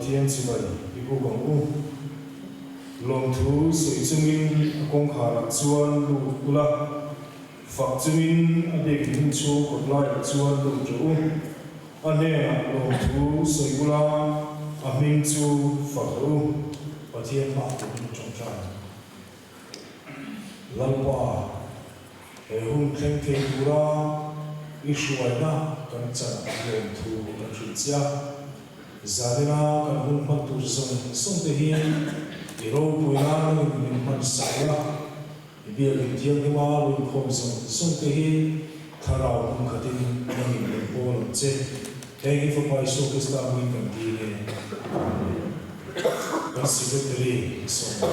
Pathian chibai i buk ang u. Lawmthu sawi chungin a kawngkharah chuan lut ula, fak chungin a biakin hun chhung kawt laiah chuan lut rawh u. A hnenah lawmthu sawi ula, a hming chu fak rawh u. Pathian hmah turin ṭawngṭai. Lalpa, he hun thleng thei tura i hruaina kan chan lawmthu kan hrilh che a. Zanina kan hun hman tur zawng zawng te hi i ropui nan nangin min hman sak la, i biakin thianghlima lo inkhawm zawng zawng te hi thlarau hmun khatin nangin min pawl ang che. Heng hi Fapa Isua Krista hmingin kan dil e. Amen. Kan Secretary a sawm a.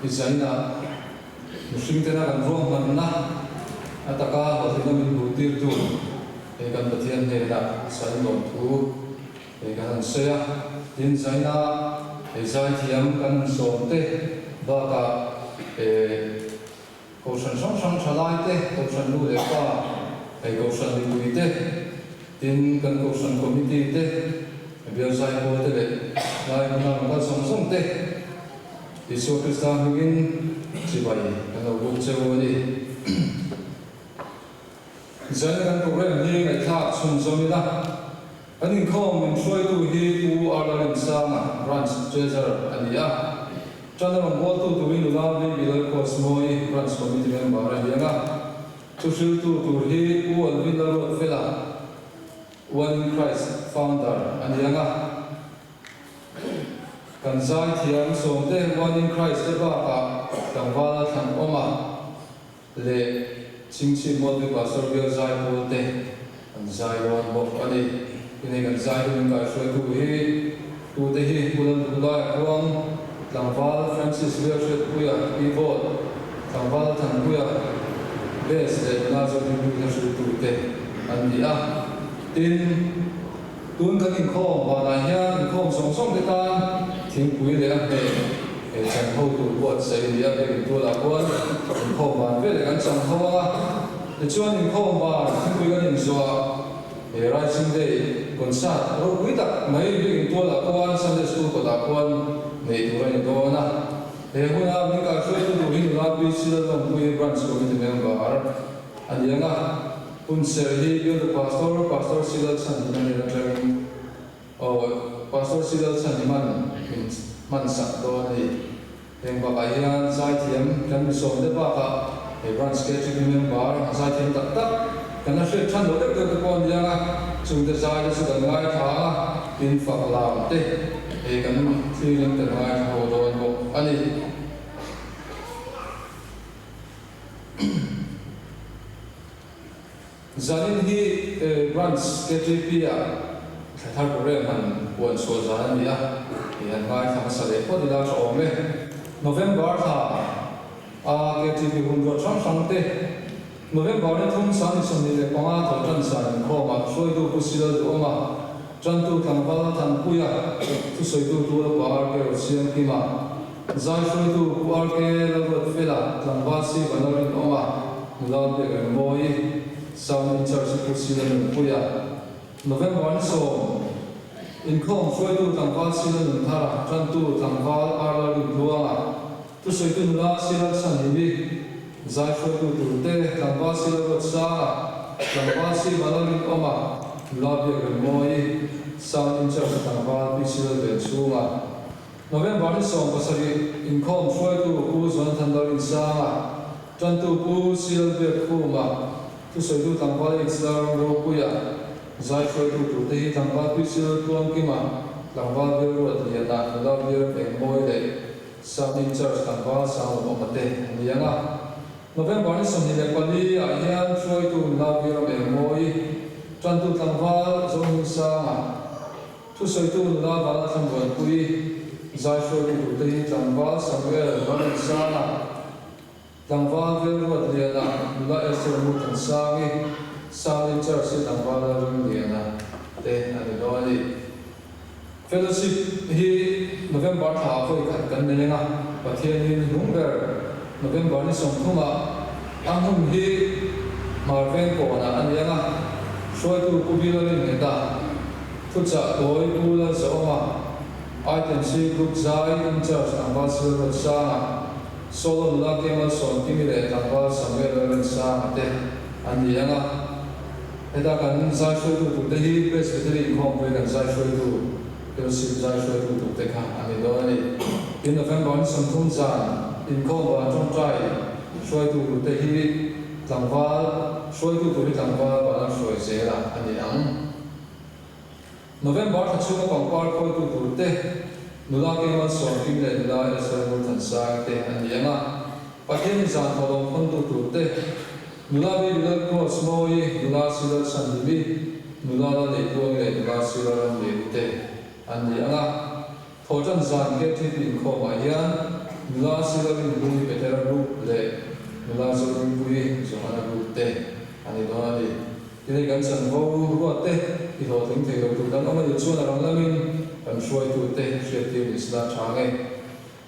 I zaina mihring tena kan ruahmanna a taka hlawhtlina min hmuhtirtu hei kan Pathian hnenah sain lawmthu Hei kan han sawi a, tin zaina hei zaithiam kan han sawm te bakah eh Kohhran hrang hrang thalai te, Kohhran nu leh pa, hei Kohhran mipui te, tin kan Kohhran Committee te, bial zaipawl te leh lai hmuna rawn kal zawng zawng te Isua Krista hmingin chibai kan lo buk cheu a ni. Zaina kan program hi ngaihthlak chhunzawm ila, kan inkhawm min hruaitu hi Pu Arla Rinsanga, Branch Treasurer a ni a. Tan a rawn bawltu turin nula Baby Lalkhuasmawi, Branch Committee Member a hiang a. Thuhriltu tur hi Pu Alvin Lalruatfela, One in Christ Founder a ni ang a. Kan zaithiam sawmte One in Christ te bakah tlangvala thlan awm a. Leh Chingchhip Mualpui Pastor Bial zai pawl te an zai dawn bawk a ni. Tinei kan zai hun inkaihhruaitu hi tute hi Pu Lalduhlaia Khuang, Tlangval Francis Bialhriatpuia Keyboard, Tlangval Thanpuia Bass leh Nula Zodinpuii hla hruaitute an ni a. Tin, tun kan inkhawm vanah hian inkhawm zawng zawng te tan thingpui leh a hmeh he chan ho tur buatsaih a ni a, biakin tualah khuan inkhawm van veleh kan chan ho ang a, tichuan inkhawm van thingpui kan inzuah he Rising Day concert ropui tak mai biakin tualah khuan Sunday School kawtah khuan neih tur a ni dawn a, he huna min kaihruaitu tur hi nula PC Lalawmpuii Branch Committee member a ni ang a. Hun serh hi Bialtu Pastor, Pastor Silal Chhanhima nen atangin aw Pastor Silal Chhanhima'n min hman sak dawn a ni. Heng bakah hian zaithiam kan mi sawm te bakah he Branch KTP member zaithiam tak tak kan la hriat than lo deuh deuh te pawh an liang a, chungte zai te chu kan ngaithla ang a, tin fak lam te hei kan thlirin kan ngaithla ho dawn bawk a ni. Zanin hi Branch KTP ah thla thar program han puan chhuah zan a ni a, hei han ngaithla hmasa leh phawt ila tha awm e. November thla a KTP hun ruat hrang hrang te, November ni thum sang ni 25 thaw tan zan inkhawmah hruaitu Pu Silal Duhawma, Tantu Tlangval Thanpuia, thusawitu Tualpa RK Rosiamkima, Zai hruaitu Pu RK Lalruatfela, tlangval Siva Lalrinawma, nula Biak Rengmawi, Sound in Charge Pu Sila Nunpuia, November ni 10, Inkhawm hruaitu tlangval Sila Nunthara, Tantu tlangval R Lalrintluanga, thusawitu nula Sila Chhanhimi, Zai hruaitu turte tlangval Sila Ruatsanga, tlangval Siva Lalrinawma, nula Biak Rengmawi, Sound in Charge tlangval Pi Sila Venchhunga. November ni 17 inkhawm hruaitu Pu Jonathan Lalrinsanga, Tantu Pu CL Biakkhuma, thusawitu tlangval H Lalram Ropuia, zai hruaitu turte hi tlangval Pi CL Tluangkima, tlangval Bialruat Liana, nula Bial Engmawi leh Sound in Charge tlangval Sanglawmawma te an ni ang a. November ni 24 ah hian hruaitu nula Bialram Engmawi, Tantu tlangval Zohmingsanga, Thusawitu nula Vala Thlamuanpui, zai hruaitu turte hi tlangval Samuel Raminsanga, tlangval Velruat Liana, nula Esther Muthansangi, Sound in Charge hi tlangval Lalringliana te a ni dawn a ni. Fellowship hi November thla ah vawi khat kan nei ang a, Pathianin hnung ber November ni 30 ah a hmun hi Hmar Veng kawnah a ni ang a, hruaitu Pu Bill Ringheta, thuchah tawi Pu Lalzawma, Itensi Group Zai Incharge Tlangval Silruat Sanga, Solo nula Kemal Sawmkimi leh Tlangval Samuel Lalrinsanga te an ni ang a. Heta kan zai hruaitu turte hi Presbytery inkhawmpui kan zai hruaitu, Fellowship zai hruaitu turte kha an ni dawn a ni. Tin, November ni 30 zan inkhawm van tawngtai hruaitu turte hi tlangval hruaitu tur hi tlangval van an hruai zel a a ni ang. November thla chhunga pangpar khawitu turte nula Kemal Sawmkim leh nula Esther Ngurthansang te an ni ang a, Pathianin zan thawhlawm thawntu turte nula Baby Lalcross Mawi, nula Sila Chhanhimi, nula Lalneihtuangi leh nula Sila Ramliani te an ni ang a. Thawhtan zan KTP inkhawmah hian nula Sila Rinhlui Petera Group leh nula Zorinpuii Johana Group te an ni dawn a ni. Tinei kan chanvo ruat te i hlawhtling thei lo tur kan awm a nih chuan a rang lamin kan hruaitu te hriattir ni sela tha nge.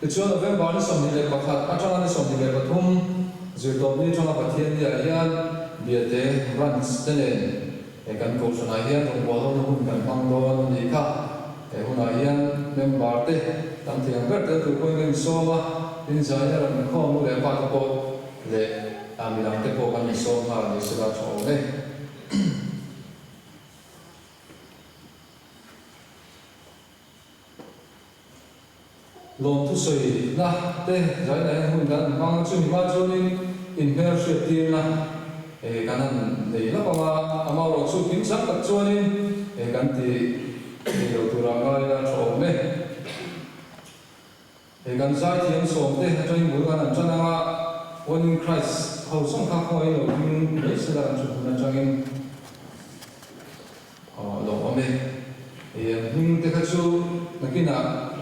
Tichuan November ni 21 atanga ni 23 zirtawpni atanga Pathianni-ah hian Biate Branch te nen he kan kohhranah hian rawngbawlhona hun kan hmang dawn a nih kha. He hunah hian member te tam thei ang ber tel tur pawhin kan insawm a, tin zaina rawn inkhawm nu leh pa te pawh leh a midang te pawh kan insawm nghal ni sela tha awm e. Lawmthu sawina te zaina hian hun kan han hmang a, chumi hma chuanin inhmel hriattirna kan han nei lawk ang a, amaherawh chu kimchang tak chuanin kan ti thei lo tura ngaina tha awm e. Hei kan zaithiam sawmte atangin bul kan han tan ang a, One in Christ ho zawng kha khawngaih lo ding mai sela kan thu hmun atangin a lo awm e. Hei an hming te kha chu nakinah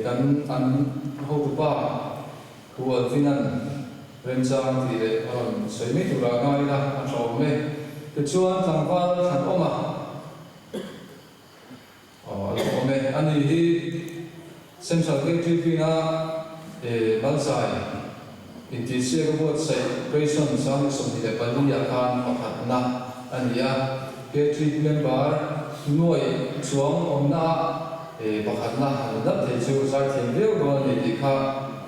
kan an hotupa Pu Alvin-a'n remchang tih leh a rawn sawi mai turah ngai ila a tha awm e. Tichuan tlangval thlan awm a. Aw a lo awm e. Ani hi Central KTP-na Malzai intihsiak a buatsaih Grayson 24 ah khan pakhatna a ni a. KTP member nuaih chuang awmna ah pakhatna a ni nalh thei chu zaithiam viau dawn a ni tih kha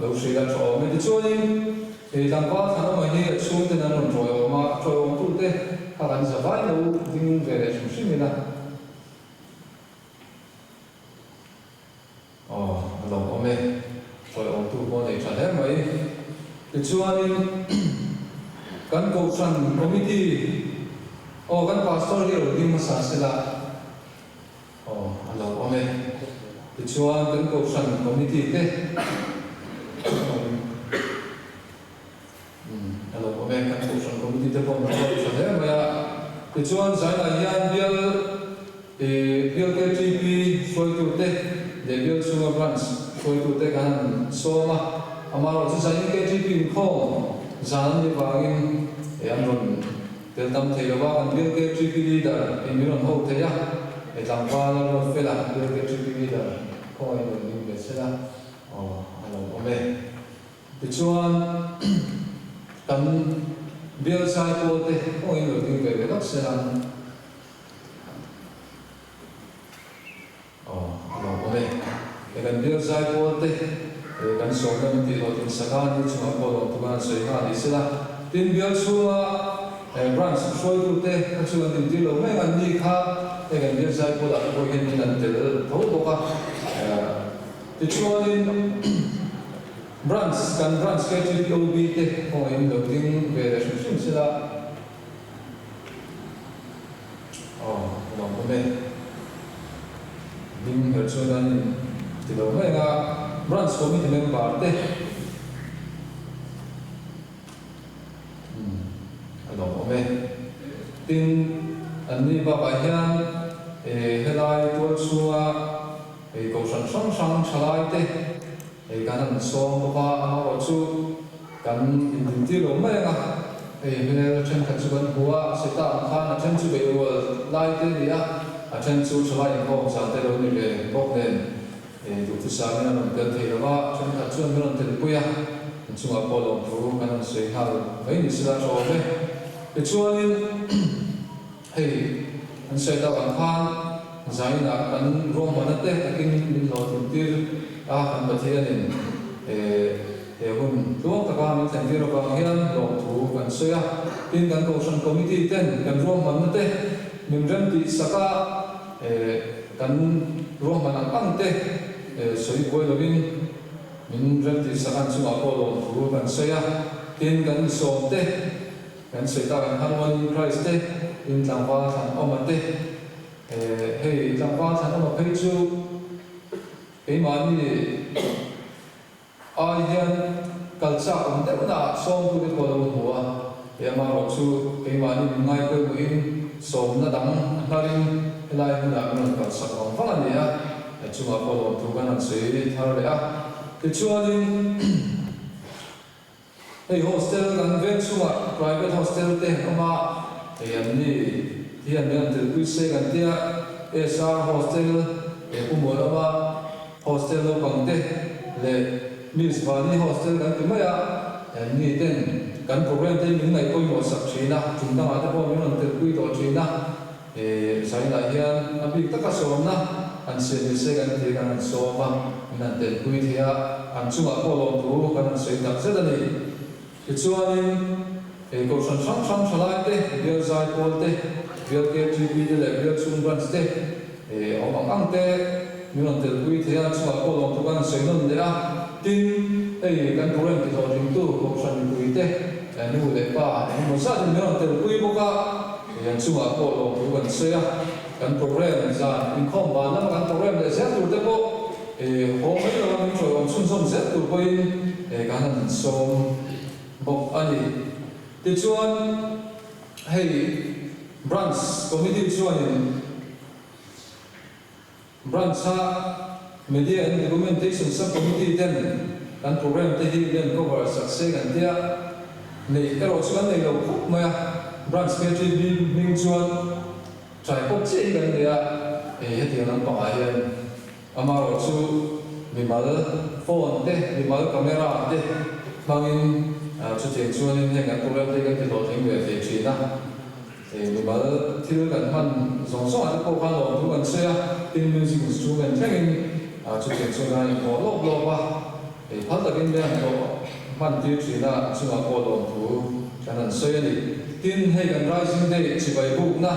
lo hrilh a tha awm e. Tichuanin tlangval Thlanawma hi a chhungten an rawn tawiawm a, tawiawmtute kha kan za vai lo ding ve leh hrim hrim ila. Aw, a lo awm e. Tawiawmtu pawh nei tha hle mai. Tichuanin kan Kohhran Committee, aw kan Pastor hi a lo ding hmasa sela, aw a lo awm e. Tichuan kan Kohhran Committee te Umm a lo awm e, kan Kohhran Committee te pawh an ruat tha hle mai a. Tichuan Zainah hian bial ih bial KTP hruaitute leh bial chhunga branch hruaitute kan han sawm a, amaherawhchu Zainin KTP inkhawm zan an nih vangin ih an rawn tel tam thei lo va, kan bial KTP leader in min rawn ho thei a, he tlangval a ruat fel a, bial KTP leader khawngaih in rawn ding ve sela aw a lo awm e. Tichuan, kan bial zai pawl te pawhin lo ding ve ve lawk se ang. Aw, a lo awm e. He kan bial zai pawl te kan sawmna min tih hlawh tin sak a, ni chungah pawh lawm tukan an sawi nghal ni sela. Tin, bial chhunga branch hruaitute kha chu an intir lo mai ang, an ni kha hei kan bial zai pawlah te pawh hian min an tel tho bawk a. Tichuanin, Branch, kan Branch KTPOB te kawngin lo ding ve leh hrim hrim sela, aw, a lo awm e. Ding her chuan an in ti lo mai ang a, Branch Committee member te, umm, a lo awm e. Tin, anni bakah hian, helai tual chhunga Hei kohhran hrang hrang thalaite hei kan han sawm bawk a, amaherawh chu kan indintir lo mai ang a, hei hmel thenkhat chu kan hmu a, seta ang khan a then chu beihrual lai te a ni a, a then chu thalai inkhawm zan te lo ni ve bawk nen hei duhthusangin an rawn tel thei lo va, thenkhat chuan min rawn telpui a. In chungah pawh lawmthu kan han sawi nghal mai ni sela tha awm e. Tichuanin hei an sawi tak ang khan zainah kan ruahmanna te takin min hlawhtlin tir a, kan Pathianin he hun tluang taka min thlen tir avang hian lawmthu kan sawi a. Tin, kan Kohhran Committee ten kan ruahmanna te min remtih sak a, kan ruahman ang ang te sawi buai lovin, Min remtih sak an chungah pawh lawmthu kan sawi a, tin kan insawm te, kan sawi tak ang khan One in Christ te, tin tlangval Thlanawma te, hei tlangval Thlanawma phei chu keimahni ai hian kal chak awm deuh naah sawmtu te pawh a lo hmu a, he amaherawh chu keimahni min ngaipawimawhin sawmna dang a hnarin helai hmunah min rawn kalsak vang vang a ni a. A chungah pawh lawmthu kan han sawi thar leh a. Tichuanin hei hostel kan veng chhungah private hostel te an awm a, hei an ni hian min han telpui se kan tia, SR hostel he Pu Mualawma hostel naupang te leh Miss Vani hostel kan ti mai a, an ni ten kan program te hi min ngaih pawimawh sak thin a, tum dangah te pawh min rawn telpui tawh thin a. He Zainah hian a bik taka sawmna han siam ni se kan ti kan han sawm a, min han telpui thei a, an chungah pawh lawmthu kan han sawi tak zet a ni. Tichuanin he Kohhran hrang hrang thalai te, Bial Zaipawl te, Bial KTP te leh Bial Chhung Branch te he awm ang ang te min rawn telpui thei a, an chungah pawh lawmthu kan han sawi nawn leh a. Tin, hei kan program tihlawhtlingtu Kohhran mipui te, nu leh pa engemaw zatin min rawn telpui bawk a. Hei an chungah pawh lawmthu kan sawi a, kan program zan inkhawm van lama kan program leh zel tur te pawh haw mai lova min hruaiawm chhunzawm zel tur pawhin kan han sawm bawk a ni. Tichuan hei Branch Committee chuanin Branch-a Media and Documentation Sub-Committee ten kan program te hi min an cover sak se kan tia, neih erawh chu kan nei lo khawp mai a, Branch KTB hming chuan tripod chiah hi kan nei a, hei hetiang lampangah hian amaherawh chu mimal phone te, mimal camera te hmangin chutiang chuanin heng kan program te hi kan ti hlawhtling ve thei thin a. Mimal thil kan hman zawng zawngah te pawh khan lawmthu kan sawi a, tin music instrument thlengin chutiang chuan a inthawh lawp lawp a, hei phal takin mai an thawh hman tir thin a, a chungah pawh lawmthu kan han sawi a ni. Tin, hei kan Rising Day chibai bukna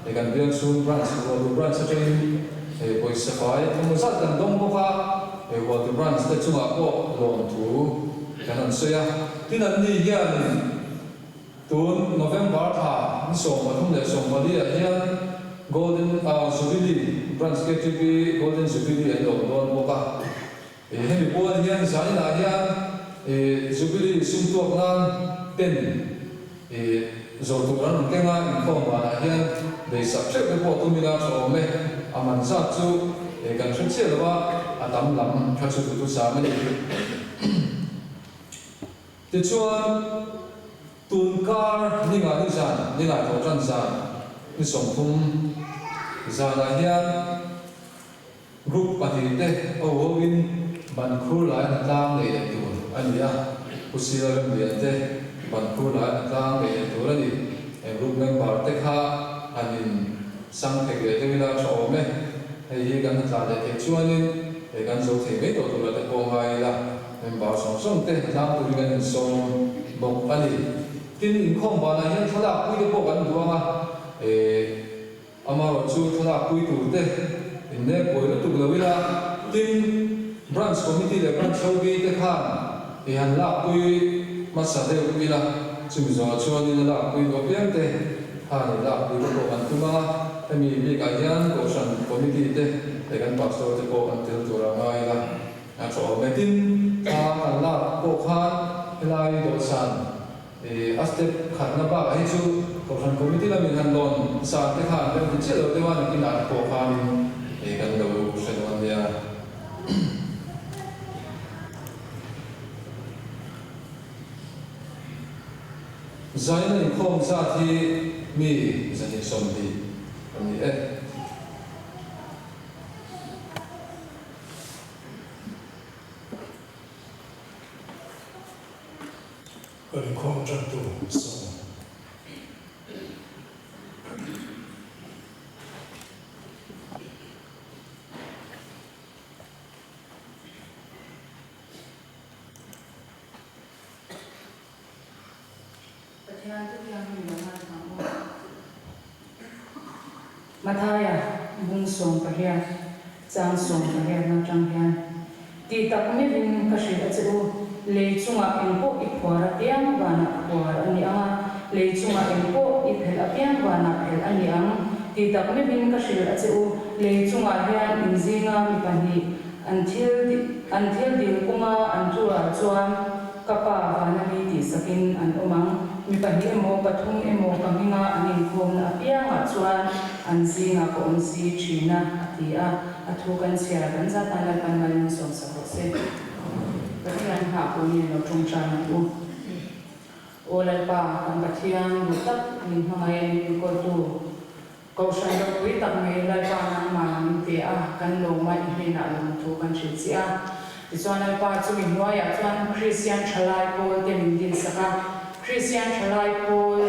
hei kan bial chhung branch Hualtu branch atangin hei pawisa fai engemaw zat kan dawng bawk a, hei Hualtu branch te chungah pawh lawmthu kan han sawi a, tin anni hianin Tun November thla ni 34 ah hian Golden Jubilee Branch KTP Golden Jubilee an lawm dawn bawk a. Hemi puan hian zaninah hian Jubilee sum tuak nan pen zawr tur an rawn keng a, inkhawm vanah hian leisak theuh te pawh tum ila tha awm e. A man zat chu kan hre chiah lo a, a tam lam kha chu duhtu sam a ni. Tichuan, tun kar ni nga ni zan, ni ngai tawh tan zan, ni 30 zanah hian group pahnihte ho hoin ban khur lai hnatlang nei leh tur a ni a, Pu Sila Remlian te ban khur lai hnatlang nei leh tur a ni. He group member te kha han in sang thek leh deuh ila tha awm e. Hei hi kan hnatlan leh theih chuanin hei kan zo thei mai tawh tura te pawh ngai ila. Member zawng zawng te hnatlang turin kan insawm bawk a ni. Tin, inkhawm banah hian thlalak pui te pawh kan duang a, amaherawh chu thlalak pui tur te innek buai lutuk lo ila, tin, Branch Committee leh Branch HOD te khan i han lak pui hmasa deuh ila, chumi zawhah chuanin a lak pui duh apiang te khan i lak pui te pawh kan tum ang a, hemi bikah hian Kohhran Committee te leh kan Pastor te pawh an tel tur a ngai ila. A tha awm e. Tin, thla kan lak pawh khan helai dawhsan ih a step khatna bakah hi chu Kohhran Committee lamin han lawn san te kha an rem ti chiah lo deuh a, nakinah te pawh khanin ih kan lo hre dawn nia. Zaina inkhawm zat hi mi 120 a ni e. Kan inkhawm tantu sawm. Pathian chu thianghlim lo ngaithla ang aw. Mathaia bung 18 chang 18 atang hian tih tak meuhin ka hrilh a che u, lei chungah eng pawh i phuar apiang vanah phuar a ni ang a, lei chungah eng pawh i phelh apiang vanah phelh a ni ang. Tih tak meuhin ka hrilh a che u, lei chungah hian in zinga mi pahnih an thil an thil dil kawnga an thural chuan Ka pa vana mi tihsakin an awm ang. Mi pahnih emaw, pathum emaw ka hminga an inkhawmna apiangah chuan an zingah ka awm si thin a, a ti a. A thu kan chhiar kan zat nan Lalpan mal min sawmsak rawh se. Pathian nghah pawh nge lo tawngtai ang u. Aw Lalpa, kan Pathian duh tak min hmangaih a min enkawltu, Kohhran ropui tak mai Lalpa nangmah min pe a, kan lawm a, i hnenah lawmthu kan hrilh che a. Tichuan Lalpa chumi hnuaiah chuan Kristian thalai pawl te min dinsak a, Kristian thalai pawl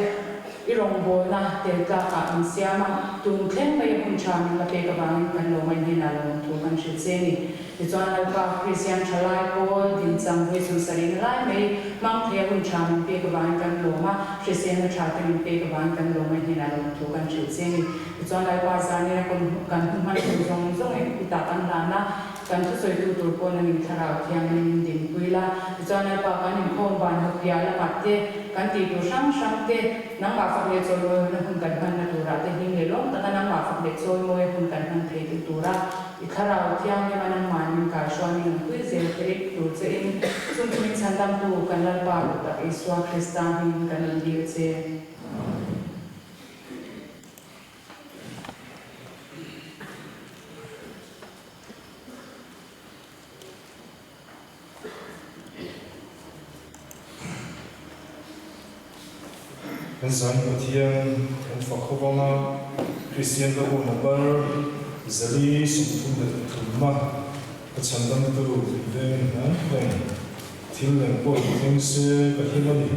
i rawngbawlna tel tlakah min siam a, tun thleng mai a hun tha min la pek avangin kan lawm a, i hnenah lawmthu kan hrilh che a ni. Tichuan Lalpa Kristian thalai pawl dinchang vawi sawmsarihna lai mai hmang thei a hun tha min pek avangin kan lawm a, hriselna tha te min pek avangin kan lawm a, i hnenah lawmthu kan hrilh che a ni. Tichuan Lalpa zanina kan hun hman tur zawng zawng i tah kan hlan a, kan thusawitu tur pawh nangin thlarau thianghlim min dinpui la. Tichuan Lalpa kan inkhawm van hawk piah lamah te, kan tih tur hrang hrang te, nangmah fak leh chawimawi hun kan hmanna turah te hlim leh lawm taka nangmah fak leh chawimawi hun kan hman thei duh tura, I thlarau thianghlim a nangmah min kaihruain min awmpui zel theih tur che in chung chu min chhandamtu kan Lalpa duh tak Isua Krista hmingin kan rawn dil che. Kan Zain Pathian kan fak ho vang a, Kristian ka bu number 433 ka chhandamtu veng hnai reng thil lem pawh in thleng se ka him a ni.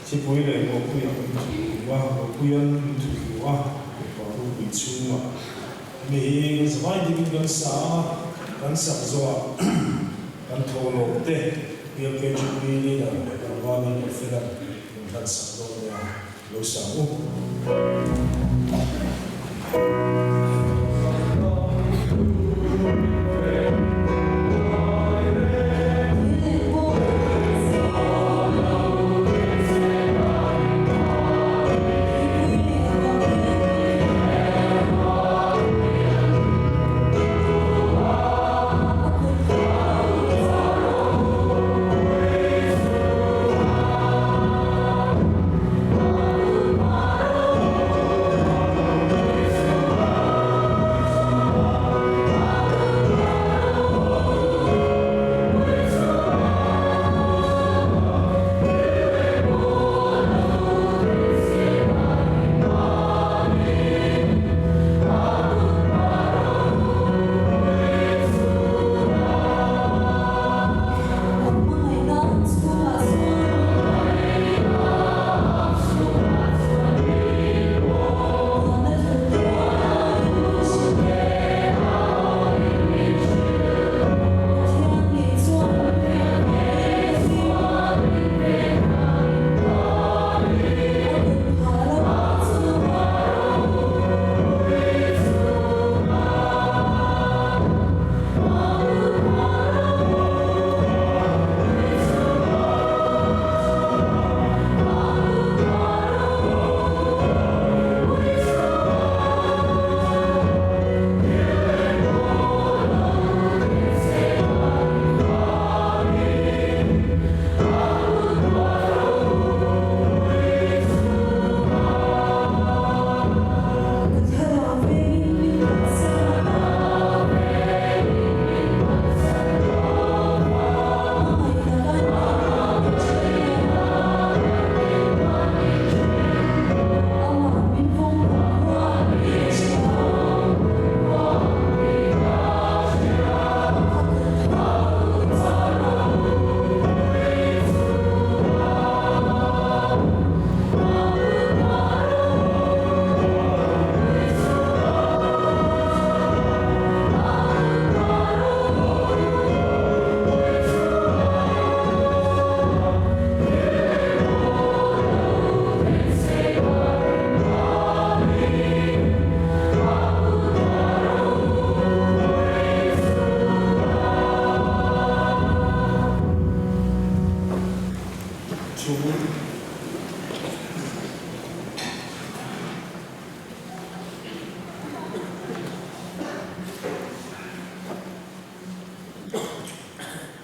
Thipui leh Ropuia min thuhlu a, Ropuian min thuhlu a, mipa ropui chhungah. Hemi hi kan zavai dikin kan sa a, kan sak zawhah kan tholawm te PLKGP leader leh kan Vani leh Felan min hlan sak dawn nia lo sa u.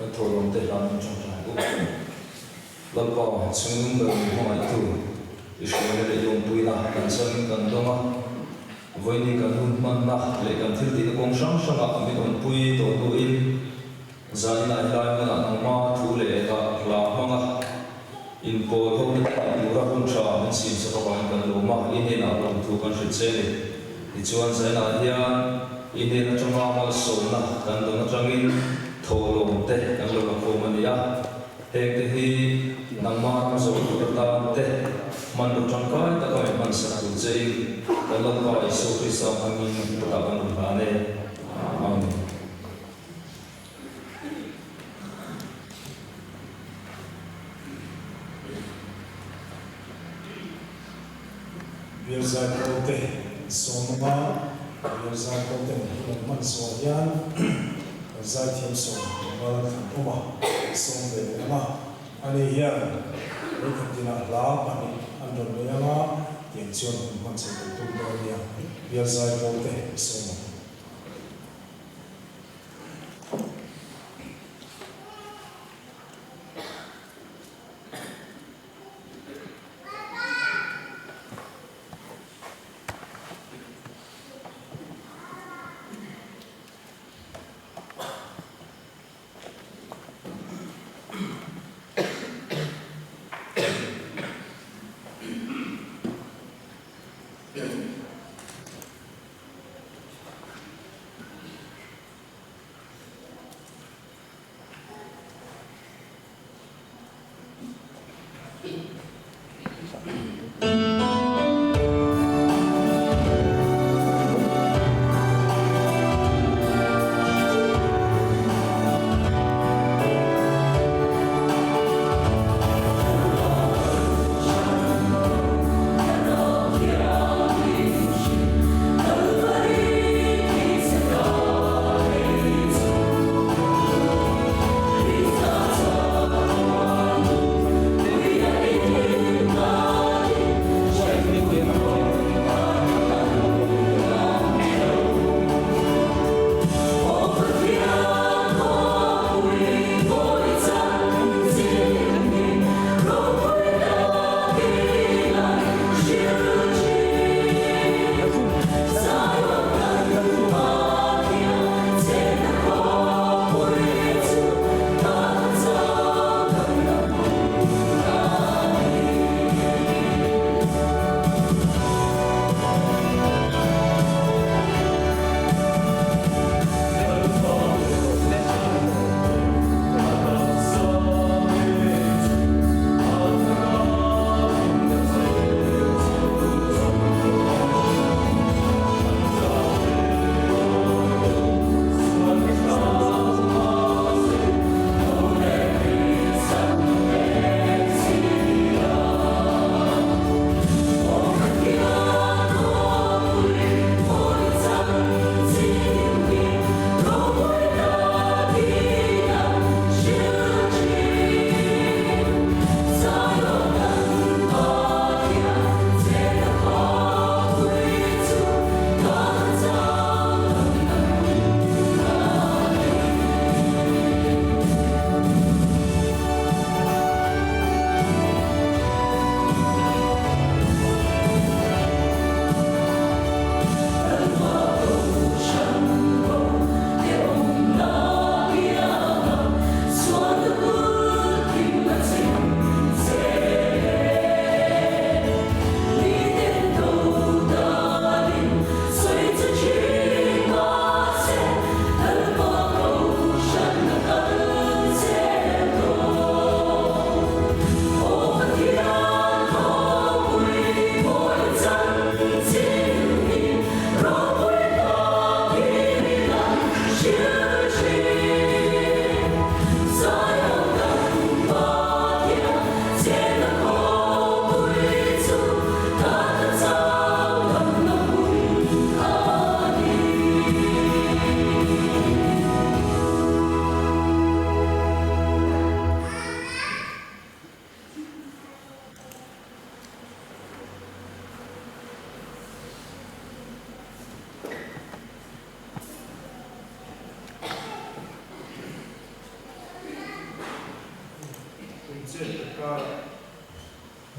Kan thawhlawmte hlan in ṭawngṭai ang u. Lalpa, chungnung ber min hmangaihtu, i hruaina leh i awmpuina kan changin kan dawng a. Vawiini kan hun hmanna leh kan thil tihna kawng hrang hrangah min awmpui tawh hnuin zaninah helai hmunah nangma thu leh hla hla hmanga inpawl ho na te tih tura hun tha min siam sak avangin kan lawm a, i hnenah lawmthu kan hrilh che a ni. Tichuan zainah hian i hnen atanga malsawmna kan dawn atangin thawhlawm te kan lo la khawm a ni a. Hengte hi nangmah ram zo tur atan te hmanraw tangkai taka min hmansak tur chein kan Lalpa Isua Krista hmangin ka tah kan rawn hlan e. Amen. Bial Zaipawlte an sawm ang a, Bial Zaipawlte an hun an hman zawh hian kan zaithiam sawm tlangval an awm a, an sawm ve leh ang a. Ani hian vawikhat tinah hla pahnih an rawn nei ang a, tiang chuan hun hman chho kan tum dawn nia, Bial Zaipawlte an sawm ang.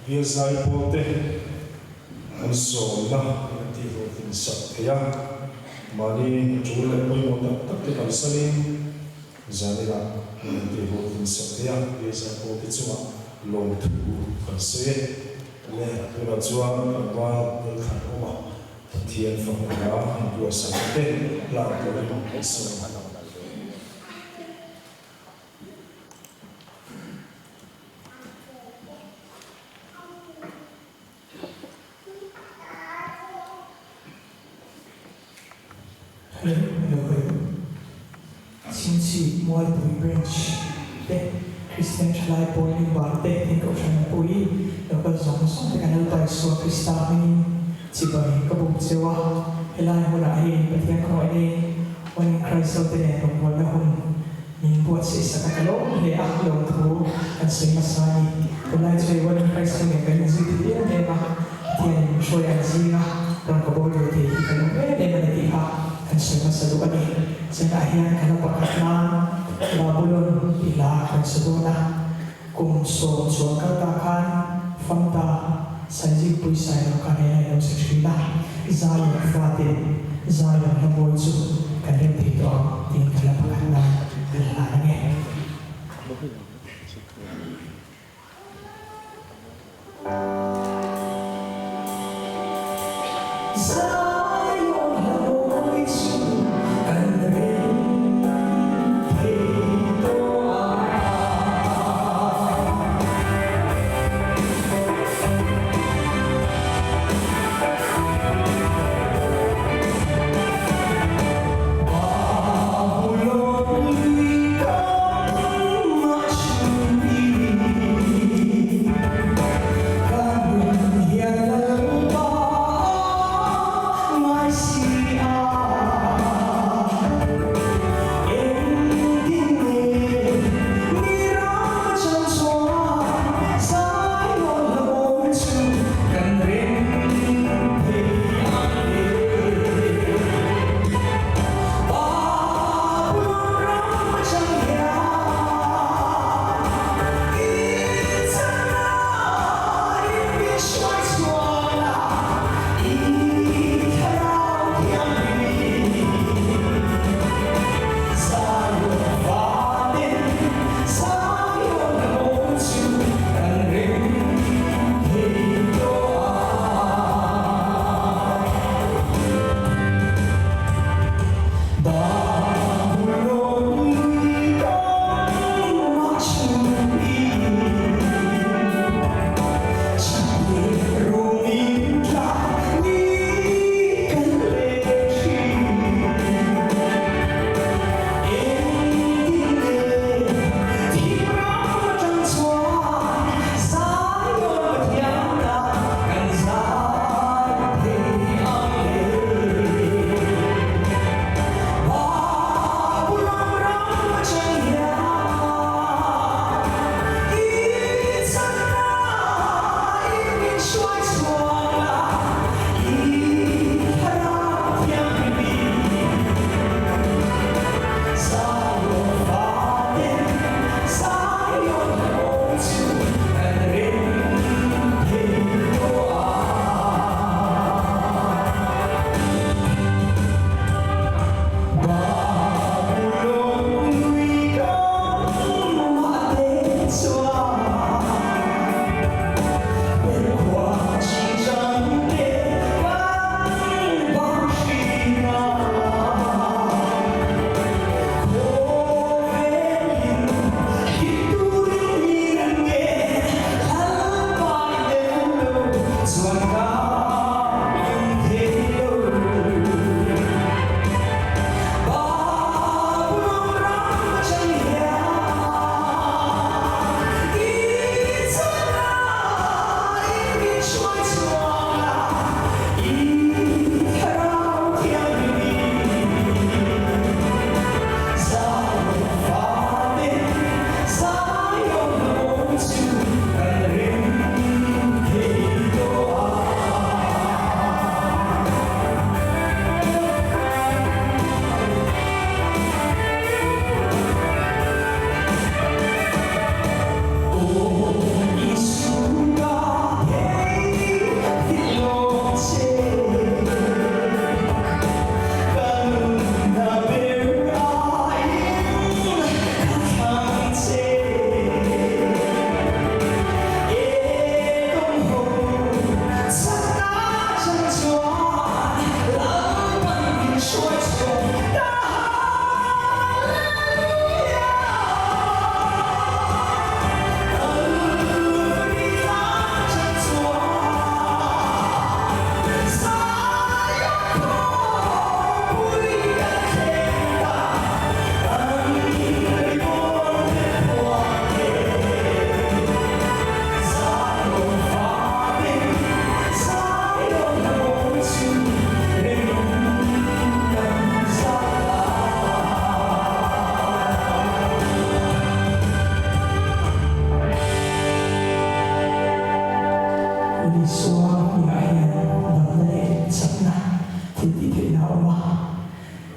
Bial zaipawl te an sawmna in an tihhlawhtlin sak thei a, mahni tul leh pawimawh tak tak te kalsanin zaninah min an tihhlawhtlin sak thei a, Bial zaipawl te chungah lawmthu kan sawi e. Le, tunah chuan tlangval Lalthlan awm a, Pathian fakna hla inbuatsaihna te hlan turin kan sawm a. Chhingchhip Mualpui Branch te Kristian Thalai Pawl member te tin Kohhran mipui local zawng zawng te kan Lalpa Isua Krista hmingin chibai ka buk cheu a, helai hmunah hei Pathian khawngaih in One in Christ ho te nen rawngbawlna hun Min buatsaih sak a ka lawm hle a, lawmthu kan sawi hmasa a ni. Tunlai chu hei One in Christ ho nen kan inzui thei em em a, Pathianin min hruai an zing a, rawn ka bawl ve thei hi ka lawm em em a ni tih kha kan sawi hmasa duh a ni. Chennah hian ka la pakhat nan Babulon tih hla kan sa dawn a, kum sawm chuan kal ta khan Famta Saizikpui Sailo khan he hla i lo sa thin a, Zion fatin Zion hla mawi chu kan rem thei tawh ang tiin ka la pakhat nan ka la hlan ang e. Zion hla mawi chu kan rem thei tawh ang.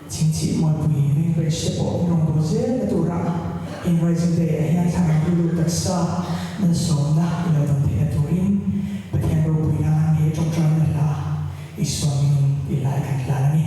Chhingchhih Mualpui veng Branch te pawh in rawngbâwl zel na tura in Rising Day ah hian thlarau rilru taksa malsawmna i lo dawn theihna turin Pathian ropui nan he ṭawngṭaina hla Isua hmingin i lai kan hlan a ni.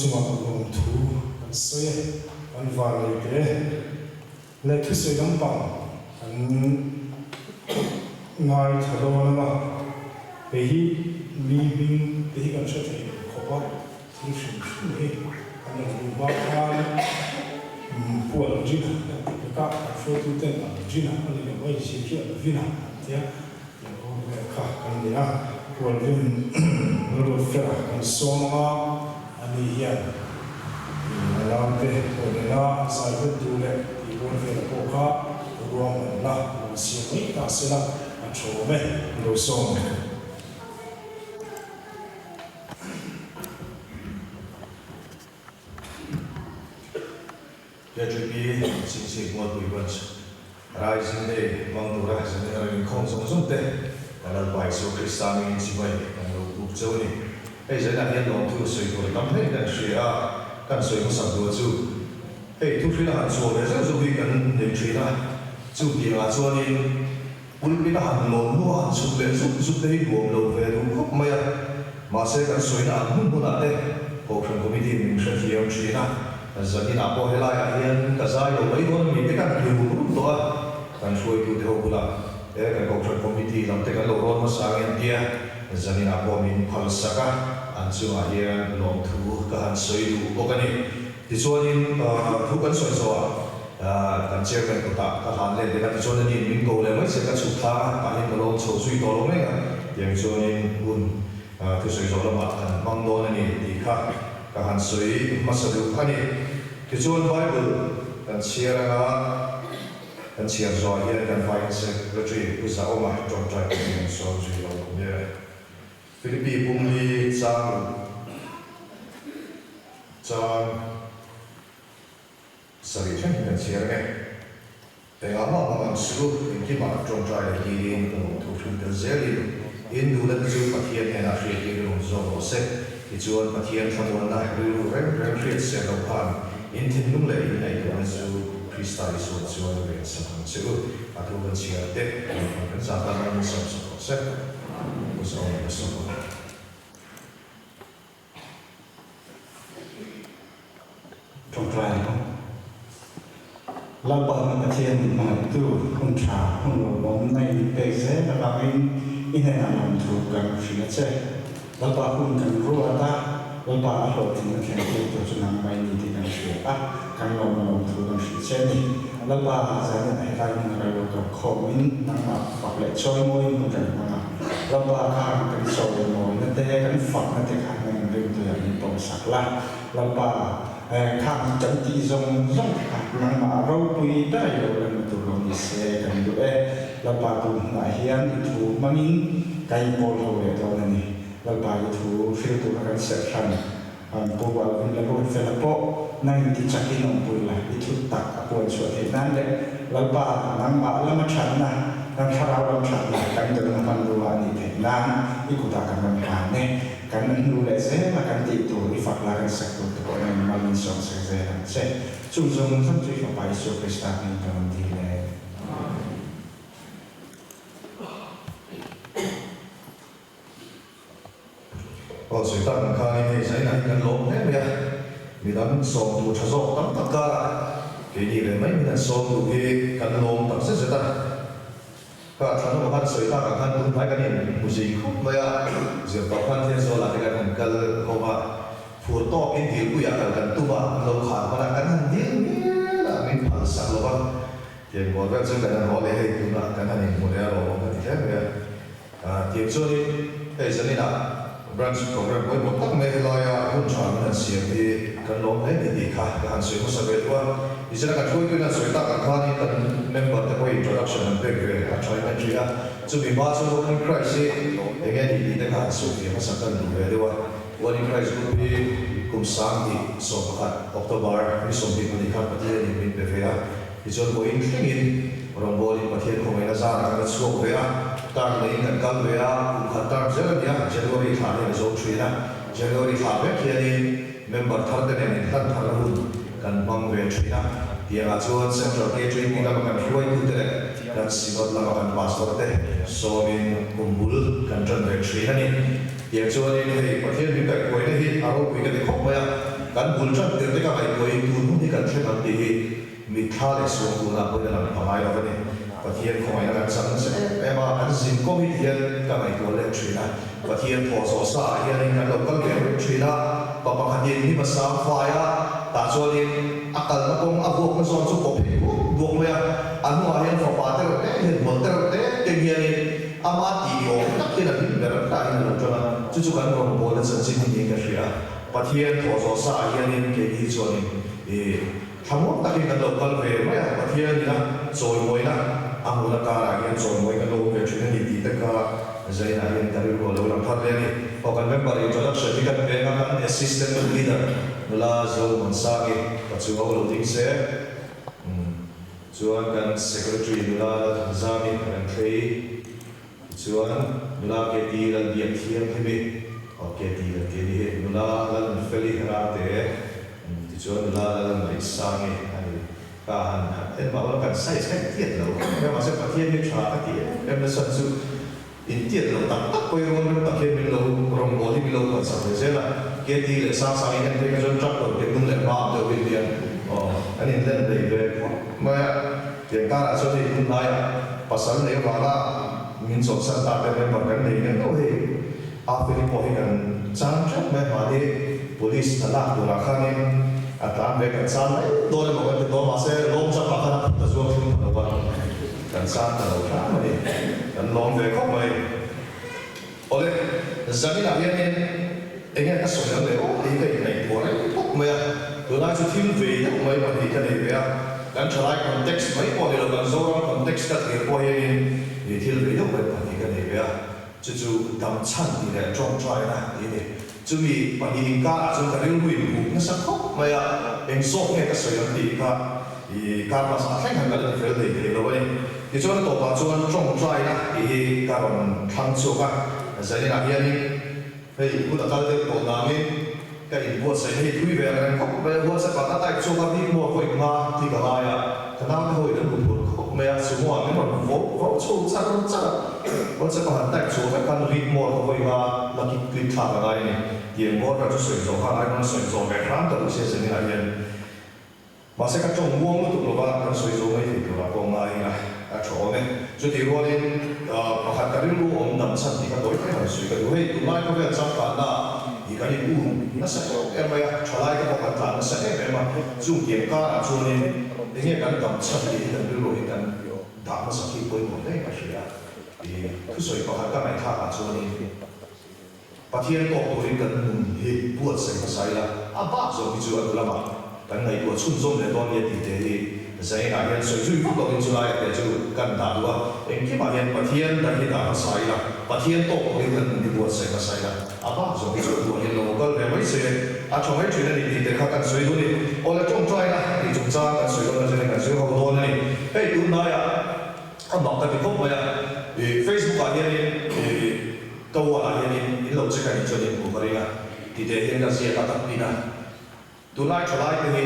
chungah lawmthu kan sawi e, kan vannei teh e. Leh thusawi lampang kan ngaithla dawn ang a, hei hi mi hming te hi kan hre thei lo khawp a, thil hrim hrim hi kan rawn luh hma khan Pual Rina kan tih vek a, kan hruaituten an Rina a ni lo mai, zirriah lovin a an tia, tih aw vel kha kan nei a, Pual Rin Lalruatfela kan sawm ang a, ani hian a naute pawh nena a zai hun tur leh tih rual vela pawh kha ruahman la lo siam mai ta se la, a tha awm e, lo sawm. KGP Chingchhip Mualpui Branch Rising Day hmang tura zanin a rawn inkhawm zawng zawng te kan Lalpa Isua Krista hmingin chibai kan lo buk cheu a ni. Hei zaninah hian lawmthu sawi tur a tam hle kan hria a, kan sawi hmasak duah chu hei thuhril a han chhuah ve zeuh zeuh hi kan nei thin a, chu tiangah chuanin pulpit a han lawn hnu a han chhuk leh zuk zuk te hi nuam lo ve duh khawp mai a, mahse kan sawina ang hmun hmunah te Kohhran Committee min hrethiam thin a. Zaninah pawh helaiah hian ka zai lo mai dawn ami te kan ti rum rum tawh a, kan hruaitute ho bulah he kan Kohhran Committee lam te kan lo rawn hmasa ang em tia zaninah pawh min phal sak a, an chungah hian lawmthu ka han sawi duh bawk a ni. Tichuanin thu kan sawi zawhah kan Chairman kutah ka hlan let leh a, tichuan ani min ko leh mai che ka chhuk thla a, tah hian ka lawm chho zui tawh lo mai a, tiang chuanin hun Thusawi zawh lamah kan hmang dawn a ni tih kha ka han sawi hmasa duh a ni. Tichuan Bible kan chhiar anga kan chhiar zawhah hian kan Vine Secretary Pu Zaawma tawngtai pawhin an sawn zui lo ang nia. Philippi pumli chang chang. Sarih thleng kan chhiar nge? Engah mah hmang ang su, engkimah tawngtai leh dilin ka lawm thu hrim tel zelin in duhna te chu Pathian hnenah hriattir i rawn zawk rawh se. Tichuan Pathian thlamuanna rilru reng reng hriat ser loh khan in thinlung leh in ngaihtuahna chu Krista Isua chuan ven sak ang che u. A thu kan chhiar te, lawmman kan zah tan ang in sawm sak rawh se. Pu Zaawm ka sawm ang. Tawngtai ang. Lalpa kan Pathian min hmangaihtu hun tha hun lo awm na in pek zel avangin i hnenah lawmthu kan hrilh a che. Lalpa hun kan ruat a, Lalpa a hlawhtlinna thlen tir tur chu nangmah i ni tih kan hria a, kan lawm a lawmthu kan hrilh che a ni. Lalpa zanin a helai hmun a kan lo kal khawmin nangmah fak leh chawimawiin hun kan hmang a. Lalpa khan kan chawimawina te, kan fakna te kha nang rimtuiah min pawmsak la. Lalpa khan kan tih zawng zawng te kha nangmah ropui ber i lo lan tur lo ni se kan duh e. Lalpa tun hunah hian i thu hmangin ka inpawl ho leh dawn a ni. Lalpa i thu hril tura kan serh hran Pu Alvin Lalruatfela pawh nang inti chakin awmpui la, i thut tak a puan chhuah theih nan leh Lalpa nangmah lama thatna, kan thlarau lam thatna kan dawlna hmanrua a nih theih nan i kutah kan rawn hlan e. Kan hnu leh zela kan tih tur i fak la kan sak tur te pawh nang mal min sawm sak zel ang che. Chung zawng zawng chu i Fapa Isua Krista hming kan rawn dil e. Amen. Aw sawi tak ang khanin hei zainah hi kan lawm hle mai a, midang sawm tur tha zawk tam tak karah keini ve mai min han sawm duh hi kan lawm tak zet zet a. Ka thlanawm khan sawi tak ang khan tun hnai kan in hmu zing khawp mai a, zirtawp khan Thianzawlah te kan han kal ho a, phur tawkin dilpuiah kal kan tum a, an lo khar hman a, kan han dil mial a, min phal sak lo va, tiang bual vel chu kan han haw leh hei tunah kan han inhmu leh a lawmawm ka ti hle mai a. Tiang chuanin hei zaninah branch program pawimawh tak mai helaia hun tha min han siam hi kan lawm hle ni tih kha ka han sawi hmasa ve duh a. Tichuan kan hruaituin an sawi tak ang khanin kan member te pawhin introduction an pek ve a thain an ri a. Chumi hma chuan One in Christ hi eng nge ni tih te kha han sawi ve hmasa kan duh ve deuh a. One in Christ group hi kum 2011 October ni 22 khan Pathianin min pe ve a. Tichuan vawiin thlengin rawngbawlin Pathian khawngaihna zarah kan la chhuak ve a, term neiin kan kal ve a, kum khat term zel a ni a, January thlah hian a zo thin a, January thlah vek hianin member thar te nen inhlan tharna hun kan hmang ve thin a, tiangah chuan Central KTP lama kan hruaitute leh kan Synod lama kan Pastor te sawmin kum bul kan tan ve thin a ni. Tiang chuanin hei Pathian min kaihkuaina hi a ropui ka ti khawp mai a. Kan bul tan tir te ka ngaihtuahin tun hun hi kan thleng ang tih hi mitthla leh suang tunah pawhin a lang pha ngai lo a ni. Pathian khawngaihna kan chang nasa em em a, kan zin kawng hi tihian ka ngaihtuah let thin a. Pathian thawh zawh sa ah hianin kan lo kal ve reng thin a, pa pakhatin hnim a sang fai a, tah chuanin a kalna kawng a vuakna zawn chu pawp phei duak duak mai a, a hnungah hian fapa te reuh te hian hual te reuh te keng hianin ama tih ni awm tak hian a hlim ber tah hian a lo tan a, chu chu kan rawn bawlna chanchin hi niin ka hria. Pathian thawh zawh sa ah hianin keini chuanin ih thlamuang takin kan lo kal ve mai a, Pathian ina chawimawina a hmuhna karah hian chawimawi kan lo awm ve thin a ni tih te kha Zainah hian ka rilru a lo lang thar hle a ni. Aw kan member introduction hi kan peng a, kan assistant leader nula Zo Mansangi ka chu ho lo ding se. Umm chuan kan secretary nula Lalthanzami ka kan thlei. Tichuan nula Katie Lalbiak Thianghlim-i, aw Katie kan tih a ni hi, nula Lalnfeli Rate, tichuan nula Lalngaihsangi a ni. Ka han han en mah ula kan size kha intiat lo khawp mai a, mahse Pathian hi tha ka ti em em nasa chu intiat lo tak tak pawhin rual rem tak hian min lo rawngbâwl hi min lo huansak ve zel a. Katie leh Sangsangi en phei kha chuan truck rawn ke hnung leh hma ang deuh hi nia, aw an inlen hlei ve khawp mai a. Tiang karah chuan hei hun laiah pasal nei avanga min chawlhsan ta te member kan nei nen deuh hei a feli pawh hi kan chan teuh mai mahni police hna lak turah khanin a tlan ve kan chan mai dawn emaw kan ti tawh mahse lawm chapah khan a phut a zuang thleng ta lo a kan chan ta lo hram a ni kan lawm ve khawp mai. Awle, zaninah hianin enge ka sawi ang leh aw tih hi ka inngaihtuah reng phawt mai a, tunlai chu thil vei deuh mai pahnih ka nei ve a, kan thalai context mai pawh ni lo, kan Zoram context ka thlir pawh hianin ih thil vei deuh mai pahnih ka nei ve a, chu chu damchhan tih leh tawngtaina tih a ni. Chumi pahnih inkarah chuan ka rilru in buk nasa khawp mai a, eng zawk nge ka sawi ang tih kha ih kar hmasa a thleng han ka la ti fel thei thei lo a ni. Tichuan a tawpah chuan tawngtaina tih hi ka rawn thlang chhuak a, zaninah hianin hei hun a kal deuh tawh nangin ka inbuatsaih hei thui ve ang reng khawp mai a, WhatsApp ah ka type chhuak a, read more vawi nga tih ka ngai a, ka naute ho in an hmu phur khawp mai a, sumo ah min rawn vo vo chho char char a, WhatsApp a han type chhuah vek khan read more ka vawi nga la kik click thlak a ngai a ni, tiang bawr kha chu sawi zawh kha ngai rawn sawi zawh ve hram ta duh sia zaninah hian. Mahse ka tawng muang lutuk lova kan sawi zo mai thei turah pawh ngai a, a tha awm e. Chutih rualin pakhat ka rilru awm dam chhan tih ka tawi thei han sawi ka duh. Hei tunlai khawvel changkanna hi kan in um nasa em em mai a, thalai te pawh kan tlan nasa em em a, chung tiang karah chuanin enge kan dam chhan tih hi kan rilru hi kan dah hmasak hi pawimawh hle ka hria. I thusawi pakhat ka ngaihthlakah chuanin. Pathian tawk turin kan nun hi buatsaih hmasa ila, a bak zawng hi chu a hnu lamah kan ngaihtuah chhunzawm leh dawn nia tih te hi Zainah hian sawi zui vak lovin chulai a te chu kan dah duh a, engkimah hian Pathian dan hi dah hmasa ila, Pathian tawk turin kan nun hi buatsaih hmasa ila, a bak zawng hi chu a hnuah hian lo kal ve mai se a tha mai thin a ni tih te kha kan sawi duh a ni. Awle tawngtaina tih chungchang kan sawi dawn atangin kan zir ho dawn a ni. Hei tunhnaiah a mak ka ti khawp mai a, ih Facebook ah hianin ih. Ka wall ah hianin in lo check a nih chuan in hmuh ka ring a, titeh hian ka ziak a ka pin a. Tunlai thalai te hi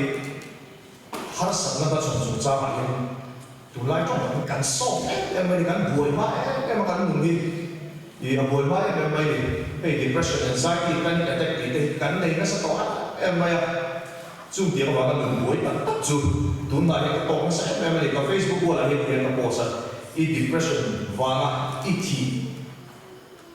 harsatna hmachhawn chungchang ah hian tunlai tawng tak hi kan sawt em em mai a ni, kan buai hma em em a kan nun hi ih a buai hma em em mai a ni. Hei depression, anxiety, panic attack tih te hi kan nei nasa tawh em em mai a. Chung tiang avanga nun buai tak tak chu tunlai hian ka tawk nasa em em a ni. Ka Facebook wall ah hian hian ka post a, i depression vanga i thih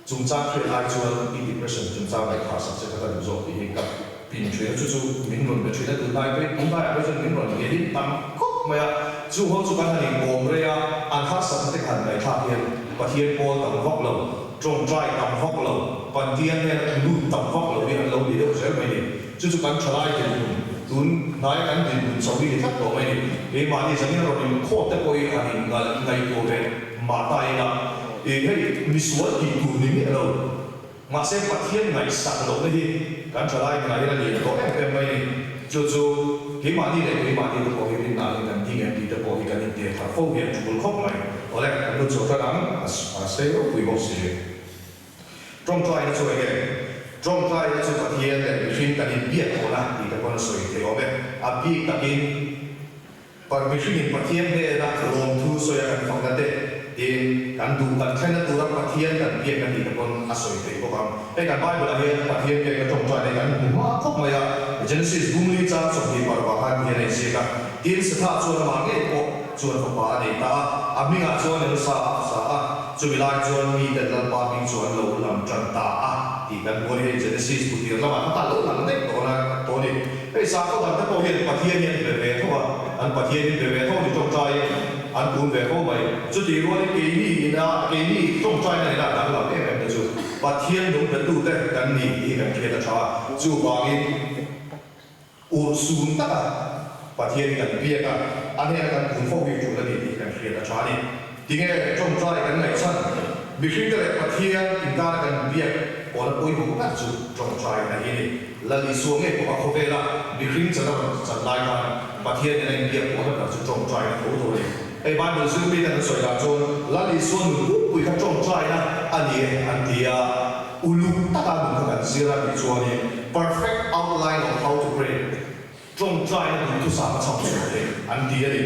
Chungchang hriat ai chuan i depression chungchang ngaihthah sak che kha ka duh zawk tih hi ka pin thin a, chu chu min rawn be thin a, tunlai phei tunlaiah phei chuan min rawn ngelin tam khawp mai a, chu ho chu kan han inkawm rei a, an harsatna te kha han ngaihthlak hian Pathian pawl tam vak lo, tawngtai tam vak lo, Pantian hnena lut tam vak lo hi an lo ni deuh zel mai ni. Chu chu kan thalai dinhmun, tun hnaia kan dinhmun chho hi ni tlat tawh mai ni. Keimahni zanin rawn inkhawt te pawh hi han inngaihtuah ve mah ta ila, ih hei misual tih tur ni miah lo. Mahse Pathian ngaihsak lohna hi kan thalai nunah hian a lian tawh em em mai ni. Chu chu keimahni leh keimahni te pawh hi rinna in kan ding em tih te pawh hi kan intir thar fo hi a tul khawp mai. Awle, kan lut chho tan ang, a sei ropui bawk si. Tawngtaina chu enge? Tawngtaina chu Pathian leh mihring kan inbiak khawhna tih te pawn a sawi thei awm e. A bik takin mihringin Pathian hnena lawmthu sawi a kan fakna te, Tin, kan duh kan thlenna tura Pathian kan biakna tih te pawn a sawi theih bawk ang. Hei kan Bible-ah hian Pathian biakna tawngtai nei kan hmu hma khawp mai a, Genesis bungli chang 21 ah khan hian a inziak a, Tin, Setha chuan amah ngei pawh chuan fapa a nei ta a, a hmingah chuan Enosa a hmasa a, chumi lai chuan miten Lalpa hming chu an lo lam tan ta a tih kan hmu a ni. Hei Genesis bu tir lamah kha kha a lo lang daih tawh a tawh a ni. Hei sakhaw dangte pawh hian Pathian hi an be ve tho a, an Pathian hi be ve tho a ni tawngtaiin an kun ve fo mai. Chutih rualin keini ina keini tawngtaina nena danglam em em te chu Pathian nung betute kan ni tih hi kan hriat a tha a, chuvangin urhsun taka Pathian hi kan biak a, a hnena kan kun fo hi tul a ni tih hi kan hriat a tha a ni. Tinge tawngtai kan ngaihchhan? Mihringte leh Pathian inkara kan biak pawhna pawimawh ber chu tawngtaina hi a ni. Lal Isua ngei pawh a khawvela mihring chan a rawn chan lai khan Pathian nen a inbiak pawhna ber chu tawngtaina tho tho a ni. Hei Bible zirmi ten an sawi dan chuan Lal Isua nun pump pui kha tawngtaina a ni e an ti a, uluk taka nun kha kan zir a nih chuanin perfect outline of how to pray, tawngtaina duhthusam a chham chhuah theih an ti a ni.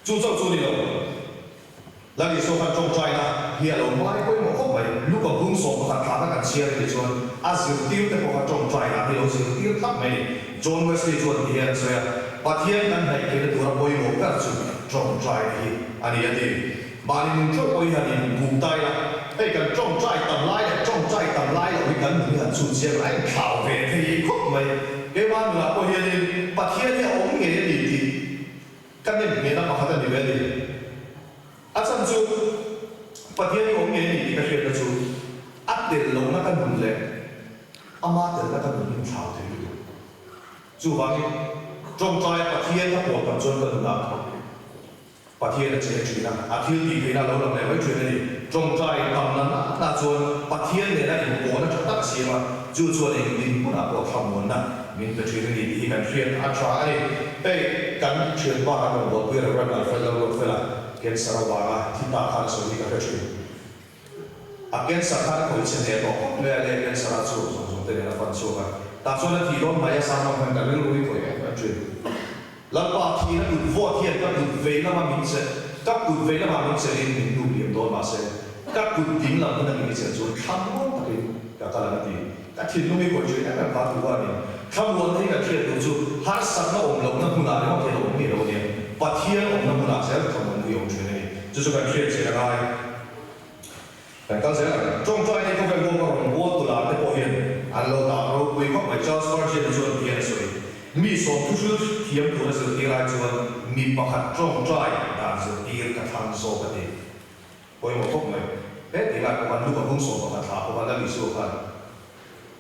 Chu chauh chu ni lo. Lal Isua khan tawngtaina hi a lo ngai pawimawh khawp mai. Luka bung 11 thlahna kan chhiar a nih chuan a zirtirte pawh kha tawngtaina hi lo zirtir thlap mai a ni. John Wesley chuan ti hian a sawi a, Pathian kan hnaih theihna tura pawimawh ber chu tawngtaina hi a ni a ti. Mahni nun theuh pawh hi han inbuk ta ila, hei kan tawngtai tam lai leh tawngtai tam lai loh hi kan nun hi han chhun chiang a, a inthlau ve thei khawp mai. Keimah nunah pawh hianin Pathian hi a awm ngei a ni tih Ka nem hmehna pakhat a ni ve a ni. A chhan chu Pathian hi awm ngei a ni tih ka hriatna chu a tel lohna ka nun leh ama telna ka nun hi thlau thei lutuk. Chuvangin tawngtaia Pathian ka pawl tam chuan ka nunah Pathian a che thin a, a thil tih theihna a lo lang leh mai thin a ni. Tawngtai tamna nana chuan Pathian nena inpawhna tha tak a siam a, chu chuan eng dinhmunah pawh thlamuanna min pe thin a ni tih hi kan hriat a tha a ni. Hei kan thianpa kan rawn bualpui Rev. Alfred Lalruatfela cancer avanga thi ta khan a sawi hi ka hre thin. A cancer khan a khawih chhe hneh tawh khawp mai a, leh cancer a chhuak zawng zawng te nen a fan chhuak a, tah chuan a thih dawn mai a sermon khan ka rilru hi khawih em em thin. Lalpa thihna kut vawt hian ka kut vei lama min chelh, ka kut vei lama min chelhin min hnu liam dawn mahse, ka kut ding lam hun a min chelh chuan thlamuan takin ka kal ang a ti. Ka thinlung hi khawih thin em em kha thu a ni. Thlamuan hi kan hriat tur chu harsatna awm lohna hmunah ringawt hian a awm ngei lo a nia. Pathian awmna hmunah zel thlamuan hi a awm thin a ni. Chu chu kan hriat chian a ngai. Kan kal zel ang. Tawngtai ni khawvel huama rawn bual tu lar te pawh hian an lo dah ropui khawp mai. Charles Spurgeon a chuan tihian a sawi, Mi sawm thuhril thiam tura zirtir ai chuan mi pakhat tawngtai dan zirtir ka thlang zawk a ti. Pawimawh khawp mai. He tih lai pawh khan Luka bung 11 thla pawh khan Lal Isua khan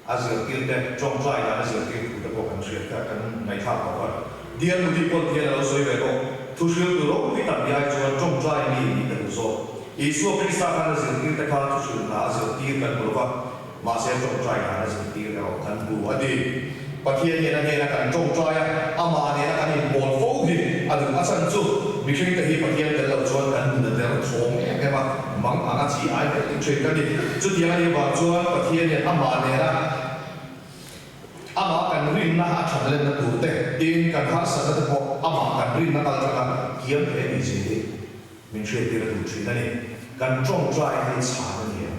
a zirtir te, tawngtai dan a zirtir thu te pawh kan hriat kha kan ngaihthlak tawh kha. Dial Moody pawn tihian a lo sawi ve bawk, Thuhriltu ropui tak ni ai chuan tawngtai mi nih ka duh zawk. Isua Krista khan a zirtir te kha thuhrilh hna a zirtir kan hmu lo va, mahse tawngtai dan a zirtir erawh kan hmu a ti. Pathian hian a hnena kan tawngtai a, amah nena kan inpawl fo hi a duh. A chhan chu mihringte hi Pathian tel lo chuan kan nun a der thawng em em a, mang anga chi ai mai tih thin ka ni. Chutiang a nih avang chuan Pathian hian amah nena amah kan rinna a that lenna tur te, tin kan harsatna te pawh amah kan rinna kal tanga kiam thei a nih zia hi min hriattir a duh thin a ni. Kan tawngtai hi chhan a ni em?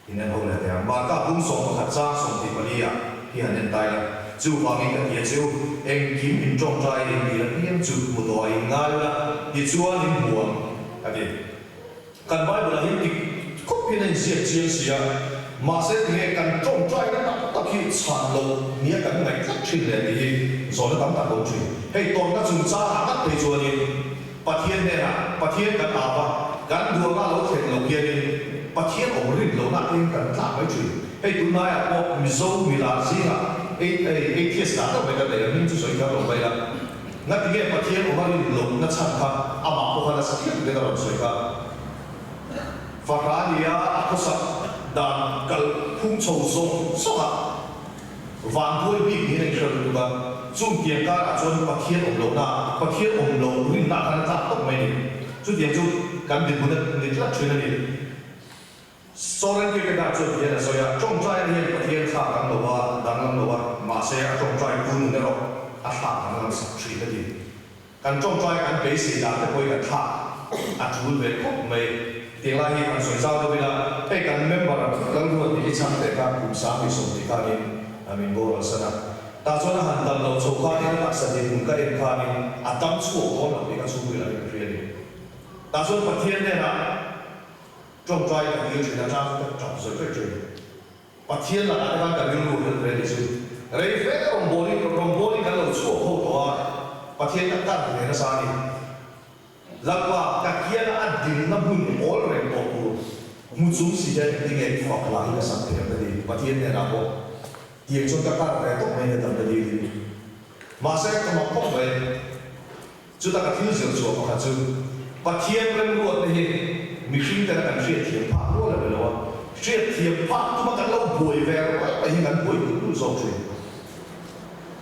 In en ho leh teh ang. Marka bung 11 chang 24 ah hi han en tai la. Chuvangin ka ti a che u, engkim in tawngtai in dil apiang chu hmu tawh a in ngai ula, tichuan in hmu ang, a ti. Kan Bible ah hian dik khawp hian a inziak chiang si a, mahse tinge kan tawngtai na tak tak hi chhan lo nia kan ngaih tlat thin leh tih hi zawhna tam tak a awm thin. Hei tawrhna chungchangah ngat phei chuanin, Pathian hnenah Pathian kan ap a, kan duhna lo thlen loh hianin Pathian awm rin lohna eng kan tlak mai thin. Hei tunlaiah pawh Mizo milar zingah atheist dah deuh mai kan nei a, hming chu sawi kher lo mai ila. Ngatinge Pathian awm a rin lohna chhan kha amah pawh kha nasa thiam takin a rawn sawi kha. Fahra nia a khawsak dan kal phung chho zawng zawngah. Vanduai bik niin a inhre lutuk a, chung tiang karah chuan Pathian awm lohna, Pathian awm loh rinna khan a tlak tawp mai a ni. Chutiang chu kan dinhmun a ni tlat thin a ni. Soren Kierkegaard chuan tihian a sawi a, Tawngtaina hian Pathian thlak dang lo a, danglam lo a, mahse a tawngtai tu nun erawh a thlak danglam sak thin a ti. Kan tawngtai kan beisei dan te pawhin kan thlak. a tul ve khawp mai. Tiang lai hi han sawi zau deuh ila, hei kan member Lalruat tih hi chhang teh kha kum 2020 khanin min boral san a. Tah chuan a han dam loh chho khanin a taksa dinhmun ka en khanin a dam chhuak dawn lo tih ka chhungril ah hian ka hria a ni. Tah chuan Pathian hnenah tawngtai ka dil thin a, chang chu ka tap zawih zawih thin. Pathian lakah te khan ka rilru helh ve ni chu. Rei fe rawngbawlin rawngbawlin kan lo chhuak ho tawh a, Pathian ka kar ve nasa a ni. Lalpa, ka kianga a dinna hmun awl reng tawh tur hmu chung si hian engtin nge i fak lah hi ka sak thei ang ka ti. Pathian hnenah pawh tiang chuan ka kar ve tawp mai nia dam ka dilin. Mahse, ka mak khawp mai. Chuta ka thil zir chhuah pakhat chu Pathian remruatna hi mihring tena kan hriatthiam phak rual a ni lo a, hriatthiam phak tuma kan lo buai ve ruai mai hi kan buai dul dul zawk thin.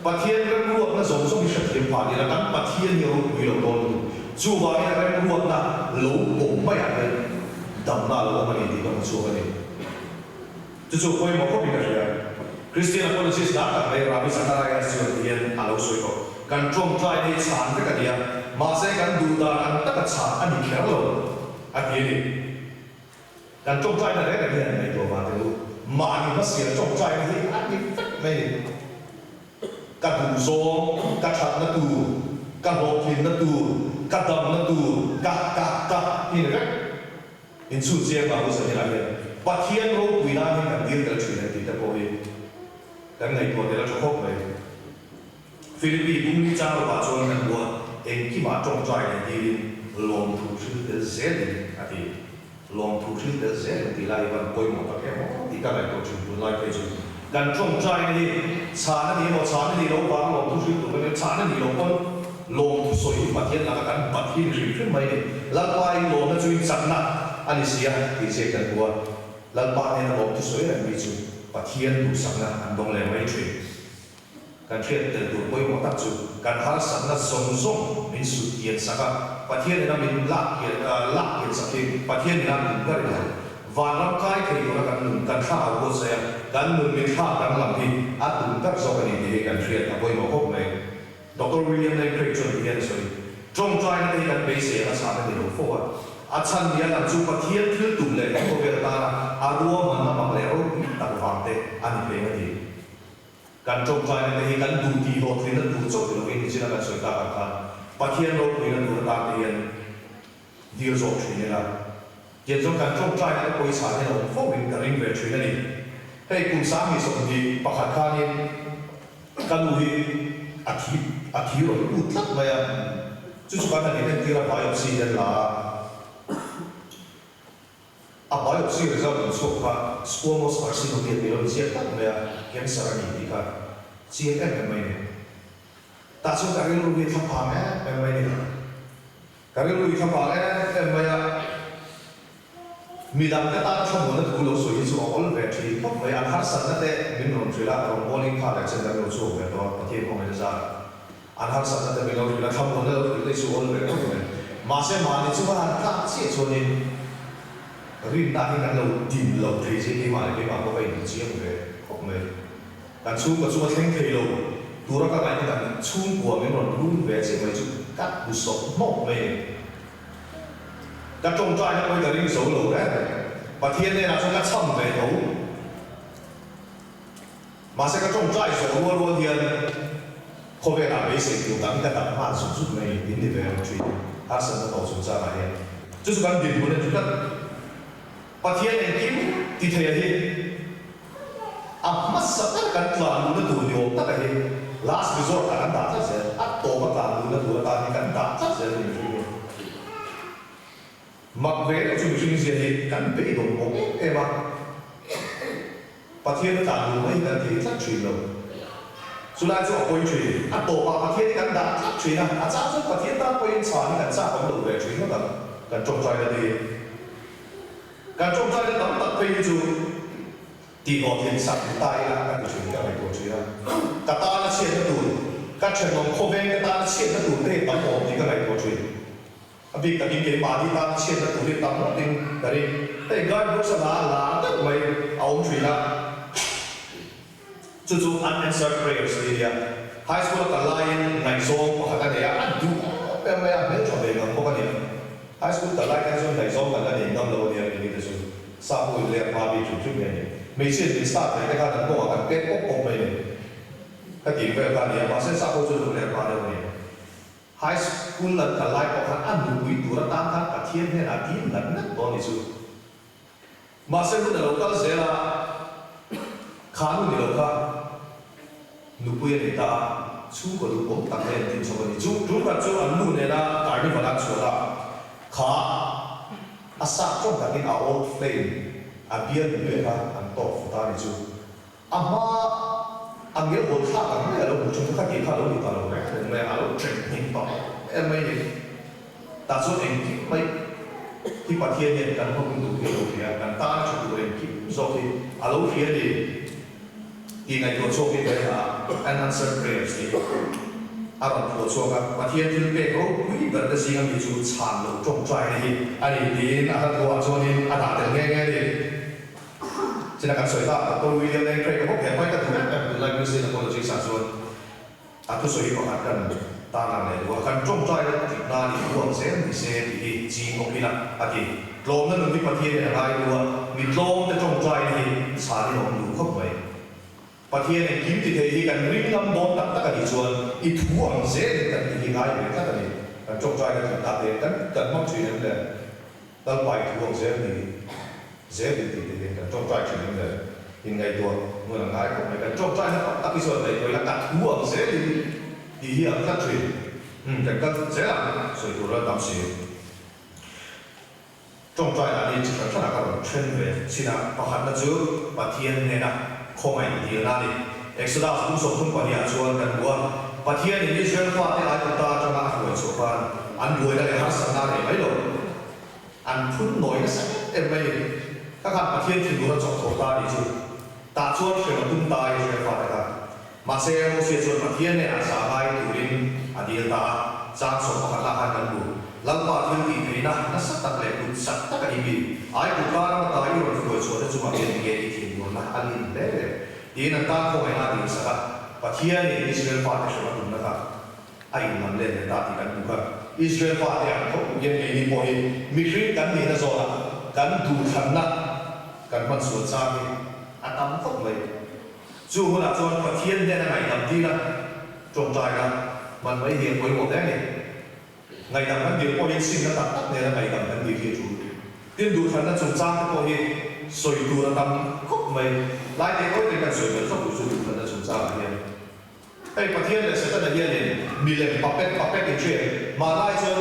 Pathian remruatna zawng zawng hi hriatthiam phah ni la kan Pathian hi a ropui lo dawn lutuk. Chuvangin a remruatna lo pawm maiah hian damna a lo awm a ni tih ka hmu chhuak a ni. Chu chu pawimawh khawpin ka hria. Christian apologist lar tak mai Ravi Zacharias chuan ti hian a lo sawi tawh. Kan tawngtai hi chhan vek a ni a, mahse kan duh dan ang taka chhan a ni kher lo, a ti a ni. Kan tawngtaina reng reng hian ngaihtuah vang teh u. Mahni hmasial tawngtaina hi a ni vek mai ni. Ka duhzawng, ka thatna tur, ka hlawhtlinna tur, ka damna tur, ka, ka, ka hi ni vek. Inchhut chiang vang u Zahira hian Pathian ropui nan hian kan dil tel thin em tih te pawh hi kan ngaihtuah tel a tha khawp mai. Philippi bungli chang lovah chuan kan hmu a, engkimah tawngtai leh dilin lawmthu hril tel zelin a ti. Lawmthu hril tel zelin tih lai hi van pawimawh tak em aw tih ka ngaihtuah thin tunlai phei chu. Kan tawngtaina hi chhan a ni emaw chhan a nih loh vang lawmthu hril tur kan ni a, chhan a nih loh pawn Lawmthu sawi hi Pathian laka kan bat hi ni hrim hrim mai ni. Lalpa in lawmna chu in chakna a ni si a tih ziak kan hmu a. Lalpa hnena lawmthu sawi reng mi chu Pathian duhsakna an dawng leh mai thin. Kan hriat tel tur pawimawh tak chu kan harsatna zawng zawng min sut kian sak a, Pathian ina min lak kian lak kian sak hi Pathian ina min ka rin lo. Vanram kai thei tura kan nun kan thla au buatsaih a, kan nun min thlak danglam hi a tum ber zawk a ni tih hi kan hriat a pawimawh khawp mai. Doctor William Lane Craig chuan ti hian a sawi, Tawngtaina te hi kan beisei ang a chhan a ni lo fo a. A chhan nia lang chu Pathian thil tum leh kan khawvel tana a ruahmanna mak leh ropui tak vang te a ni pheng a ti. Kan tawngtaina te hi kan duh tih hlawhtlinna tur chauh ni lovin nichin a kan sawi tak ang khan Pathian ropuina tur atan te hian dil zawk thin ila. Tiang chuan kan tawngtaina te pawisa hian a awm fo in ka ring ve thin a ni. Hei kum 2021 khanin Ka nu hi a thi a thi rawn lut tlat mai a, chu chu kan han inentir a biopsy hian la a, a biopsy result rawn chhuak kha squamous carcinoma tih a lo inziak tlat mai a, cancer a ni tih kha chiang em em mai a ni. Tah chuan ka rilru hi thla phang em em mai a ni. Ka rilru hi thla phang em em mai a. Midang te tan thlamuanna thu lo sawi hi chu a awl ve thin khawp mai. An harsatna te min rawn hrilh a, rawn bawling kha leh chen kan lo chhuak ve tawh a, Pathian khawngaihna zar ah. An harsatna te min lo hrilh a, thlamuanna lo hrilh te hi chu awl ve khawp mai. Mahse mahni chu a han tlak chiah chuanin rinna hi kan lo din lo thei zia keimah leh keimah pawh ka inhmu chiang ve khawp mai. Kan chhungkua chu a thleng thei lo tura ka ngaihna kan chhungkua min rawn run ve chiah mai chu ka hmu sawp hnawk mai a ni. Ka tawngtaina pawh hi ka ring zo lo reng reng. Pathian hnenah chuan ka chham ve tho. Mahse ka tawngtai zawh rual rual hian khawvelah beisei tur dang ka dap nghal zut zut mai in ni ve ang thin. Harsatna tawh chungchangah hian chu chu kan dinhmun a ni tlat. Pathian engkim ti thei a hi a hmasa ber kan tlan luhna tur ni awm tak a hi last resort ah kan dah tlat zel, a tawp a tlan luhna tur atan hi kan dah tlat zel ni mihring hi. Mak ve deuh chu mihring zia hi kan beidawng bawk em em a, Pathian a tlan luh mai hi kan thei tlat thin lo. Chulai chu a pawi thin, a tawpah Pathian hi kan dah tlat thin a, a chang chuan Pathian tan pawhin chhan hi kan chak awm lo ve thin ngawt ang kan tawngtai na te hi. Kan tawngtaina tam tak phei hi chu tihhlawhtlin sak ni ta ila ka ti thin, ka ngaihtuah thin a. Ka tana chhiatna tur, ka thenawm khawveng ka tana chhiatna tur te hi tam awm tih ka ngaihtuah thin. A bik takin keimahni tana chhiatna tur hi tam ngawtin ka ring. Hei guide books a hla lar deuh mai a awm thin a. Chu chu unanswered prayers tih a nia. High school a kal laiin ngaihzawng pakhat a nei a, a duh em em mai a, hmeltha ve ngang bawk a ni. High school kal lai khan chuan ngaihzawng kan la nei ngam lo a nia keini te chu. Sap ho in leh hma bik hrim hrim nge ni. Hmeichhia min start ve te khan an kawngah kan pek pawp pawp mai ni. Ka tih vel kha a nia, mahse sap ho chu lo leh hma deuh a ni. High school an kal lai pawh khan a nupui tur atan khan Pathian hnenah dil ngat ngat tawh a ni chu. Mahse hun a lo kal zel a, kha nu ni lo kha nupui a nei ta a, chhungkaw duhawm tak mai an din chho a ni. Chu tum khat chu an nu nena carnival an chhuah a, kha a sap tawng takin a old flame, a bial nupui kha an tawk fu ta a ni chu. A hma a ngel hawl thlak ang mai a lo hmu thin kha kha tih kha a lo ni ta lo reng reng mai a, a lo chen hnim tawh em mai ni. Tah chuan engkim mai hi Pathian hian kan hmawng duh hi a lo hria, kan tan a tha tur engkim zawk hi a lo hria a ni tih ngaihtuah chhuak hi ka en a, Unanswered Prayers tih a rawn phuah chhuak a, Pathian thil pek ropui ber te zinga mi chu chhan loh tawngtaina hi a ni tiin a hla thuah chuanin a dah tel nghe nghe a ni. China kan sawi ta, Doctor William Lane Craig a bawk he hmai ka duh em em tunlai Christian Apologist ah chuan a thusawi hi pakhat kan tarlang leh duh a, kan tawngtai na tih nan i huam zel ni se tih hi ching bawk ila a ti. Tlawmna nun hi Pathian in a ngai lu a, mi tlawm te tawngtai na hi chhan in a awm duh khawp mai. Pathian engkim ti thei hi kan ring ngam dawn tak tak a nih chuan i thu ang zel in kan tih hi ngai ve tlat a ni. Kan tawngtai na tih tak te kan kan hmang thin em le? Lalpa i thu ang zel ni zel in tih te hian kan tawngtai thin em le? Inngaihtuah hmun a ngai khawp mai. Kan tawngtai na tak tak hi chuan ngaihtuah ila ka thu ang zel in tih hi ang tlat thin. Umm kan kal zel ang sawi tur a tam si. Tawngtai lah ni chi hran hranah ka rawn then ve chin a, pakhatna chu Pathian hnena khawngaih dilna a ni. Exodus kum 32 ah chuan kan hmu a, Pathianin Israel fate Aigupta atanga a hruai chhuah khan an buaina leh harsatna a reh mai lo. An phun nawi nasa em em mai ni. Kha khan Pathian thinur a chawk tho ta a nih chu. Tah chuan hrem a tum ta a Israel fate kha. Mahse, Mosia chuan Pathian hnenah zah ngai turin a dil ta a, chang 11 lah khan kan hmu. Lalpa thil tih theihna nasa tak leh kut chak tak a ni mi. Aigupta rama ta i rawn hruai chhuahte chungah hian enge i thinurna a lin hle le? Tiin an tan khawngaihna a dil sak a. Pathianin Israel fate hrem a tumna kha a inlam let leh ta tih kan hmu kha. Israel fate ang tho hian keini pawh hi mihring kan nihna zawnah kan duhthlanna kan hman sual chang hi a tam khawp mai. Chu hunah chuan Pathian hnena ngaihdam dila tawngtaina hman mai hi a pawimawh hle a ni. Ngaihdam kan dil pawhin simna tak tak nena ngaihdam kan dil hi a tul. Tin, duhthlanna chungchang te pawh hi sawi tur a tam khawp mai. Lai teh tawi te kan sawi belh zawk duh chu duhthlanna chungchangah hian. Hei Pathian leh Setana hianin milem puppet puppet in hriat mahni chuan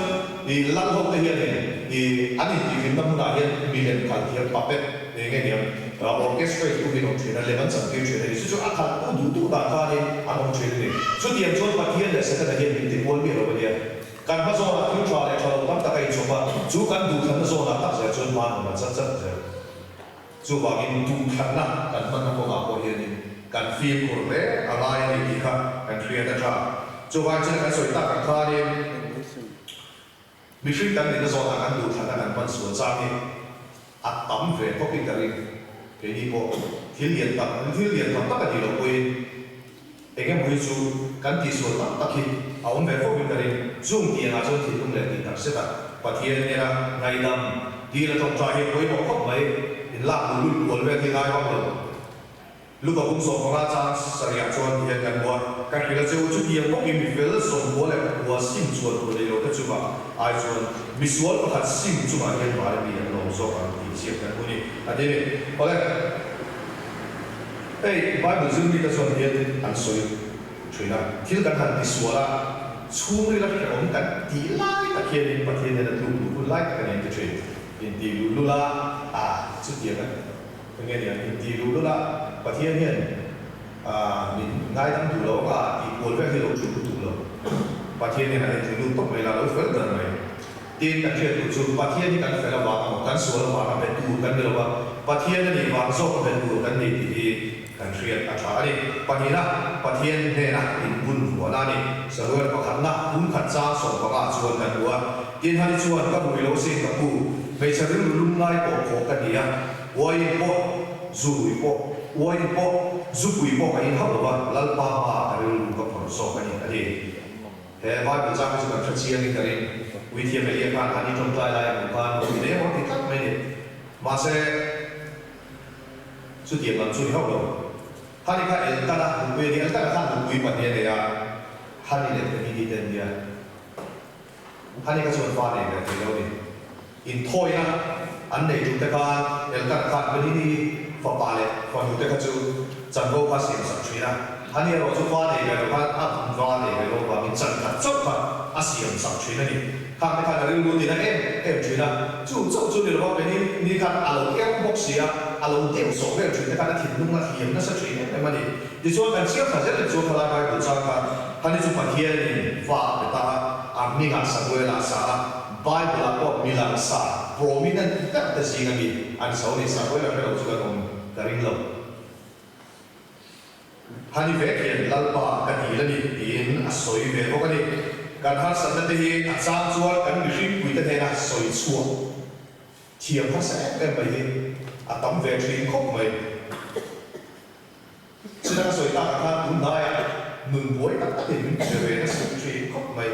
i lal ho te hianin i an intihhlimna hmunah hian milem khalh thiam puppet eng nge niang orchestrate tu hi an awm thin a, lem an chantir thin a ni. Chu chu a khalh tu duh duh dan khanin an awm thin a ni. Chutiang chuan Pathian leh Setana hian min ti kual miah lo a nia. Kan hma zawnah thil tha leh tha lo tam tak a inchhawp a, chu kan duhthlanna zawnah tak zel chuan hma an awm a chat chat zel. Chuvangin duhthlanna kan hmanna kawngah pawh hianin kan fimkhur hle a ngai a ni tih kha kan hriat a tha. Chuvang chuan kan sawi tak ang khanin mihring kan nihna zawnah kan duhthlanna kan hman sual chang hi a tam ve khawpin ka ring. Keini pawh thil lian tak, thil lian tham tak a nih loh pawhin eng emaw hi chu kan tihsual tak tak hi a awm ve khawpin ka ring. Chung tih angah chuan thinlung leh tih tak zet a Pathian hnena ngaihdam dil a tawngtai hi a pawimawh khawp mai. Inlak luhlul kual vel hi ngai vak lo. Luka bung 15 chang sarihah chuan ti hian kan hmu a, Ka hrilh a che u, chutiang bawkin mi fel 90 leh pakua sim chuan tur nei lo te chungah ai chuan misual pakhat sim chungah hian vana mi an lawm zawk ang tih ziak kan hmu ni, a ti a ni. Awle, hei Bible zirmi te chuan hian an sawi thin a, thil kan han tisual a, chhungril a hrehawm kan tih lai tak hianin Pathian hian a tluk luh hun lai tak a ni an ti thin. Intih luh lul a, a chutiang a. Enge ni ang inti luh lul a, Pathian hian min ngaidam duh lo anga tih kual vel hi lo tul lutuk lo. Pathian hian a inti lut tawp mai la, lo fel ber mai. Tin, kan hriat tur chu Pathian hi kan fel avang emaw, kan sual avanga be tur kan ni lo va, Pathian a nih vang zawk a be tur kan ni tih hi kan hriat a tha a ni. Pahnihna, Pathian hnena inbun vuahna a ni. Samuel pakhatna, kum khat chang 15 chuan kan hmu a. Tin, hani chuan ka rui lo sin ka pu, hmeichhe rilru lum ngai pawh khawh ka ni a. Uaiin pawh, zu rui pawh, uaiin pawh, zu pui pawh ka in hauh lo va, Lalpa hmaah ka rilru ka phawrh zawk a ni, a ti. He Bible chang hi chu kan hre chiangin ka ring. Puithiam Elia khan Hani tawngtai lai a hmuh khan ui hle maw a ti tlat mai a ni. Mahse, chutiang lam chu ni hauh lo. Hani kha Elkana nupui a ni. Elkana khan nupui pahnih a nei a, Hani leh Penini te an nia. Hani kha chuan fa nei ve thei lo a ni. Inthawina an nei ṭum te khan Elkana khan Penini fapa leh fanu te kha chu chanvo kha a siamsak ṭhin a. Hani erawh chu fa nei ve lo khan a va nei ve lo avangin chan khat chauh kha a siamsak ṭhin a ni. Khang te khan a rilru tina em em ṭhin a. Chu chauh chu ni lova Penini khan a lo er bawk si a, a lo deuh sawh vel ṭhin te khan a thinlung a hliam nasa ṭhin em em a ni. Tichuan kan chhiar thla zel leh chuan khalai Bible chang kha Hani chu Pathianin fa a pe ta a, a hmingah Samuela a sa a, Bible-ah pawh mi langsa, prominent, ber te zing a mi an chho a ni. Samuela hre lo chu kan awm ka ring lo. Hani vek hian Lalpa ka dil a ni tiin a sawi ve bawk a ni. Kan harsatna te hi a chang chuan kan mihringpuite hnena sawi chhuah thiam harsa em em mai hi a tam ve thin khawp mai. China ka sawi tak ah khan tun hnaiah nun buai tak takin min che ve nasa thin khawp mai.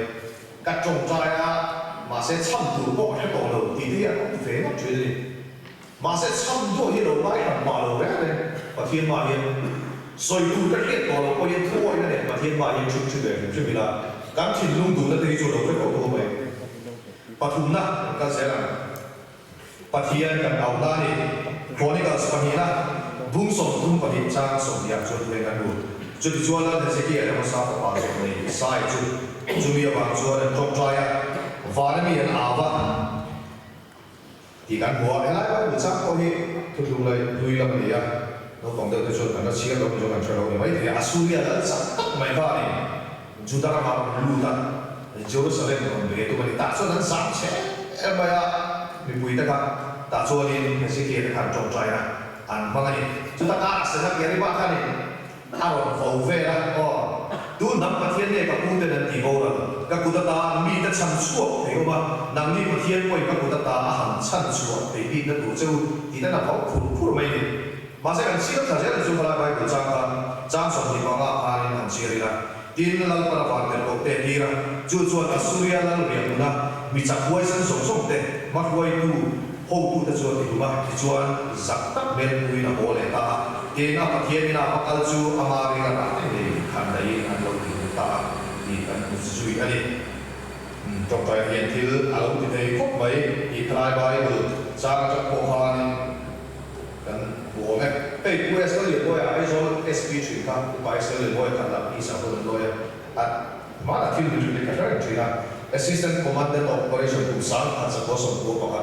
Ka tawngtai a, mahse chhan tur pawh ka hre tawh lo tih te hi an awm ve ngawt thin a ni. Mahse chhan duah hi lo ngai hran mah lo reng reng Pathian mah hian sawi tur ka hriat tawh loh pawhin thuawina nen Pathian mah hian chhuk chhu ve hrim hrim ila kan thinlung duhna te hi chu lo hre tawh tawh mai. Pathumna kan kal zel ang. Pathian kan au hna a ni. Chronicles pahnihna, bung 32 chang 20 chuan thu eng an hmu. Chutichuan Lal Hezekia leh Amasa fapa zawmnei Isai chu chumi avang chuan an tawngtai a, vana mi an au a tih kan hmu a. Helai Bible chang pawh hi thuthlung leh hlui lam a ni a, naupang deuh te chuan kan la chhiar lo ni chuan kan hre lo ni mai thei a. Assuria lal chak tak mai kha a ni. Juda ramah rawn lut a, Jerusalem rawn ve tum a ni. Tah chuan an zam chhe em mai a, mipuite kha tah chuanin Hezekiah te khan tawngtaina an hmang a ni. Chuta karah Sennacherib-a khanin a rawn vo vel a, Aw, tu hnam Pathian nge ka puten an tih boral? Ka kut ata mite chhan chhuak thei awm a, nangni Pathian pawhin ka kut ata a han chhan chhuah thei bikna tur che u, tih ten a vau khur khur mai a ni. Mahse kan chhiar thla zel chu khalai Bible chang kha chang 25 khanin han chhiar ila, tin Lalpana van tel koh te tir a, chu chuan Assuria lal riah hmuna mi chak huaisen zawng zawng te hmahruaitu hotute chu a ti hlum a, tichuan zak tak hmel puiin a haw leh ta a, tin a Pathian ina va kal chu ama ring a rah te ngei khan daihin an lo ti hlum ta a tih kan hmu zui a ni. Tawngtai hian thil a lo ti thei khawp mai tih khalai Bible chang atang pawh khanin, Kan hmu awm e. Hei Pu SL Lianmawia Aizawl SP thin kha Upa SL Lianmawia khan lah Peace ah hun an lawi a, a hmanah thil min hrilh hi ka hre reng thin a. Assistant Commandant of Operation kum 1991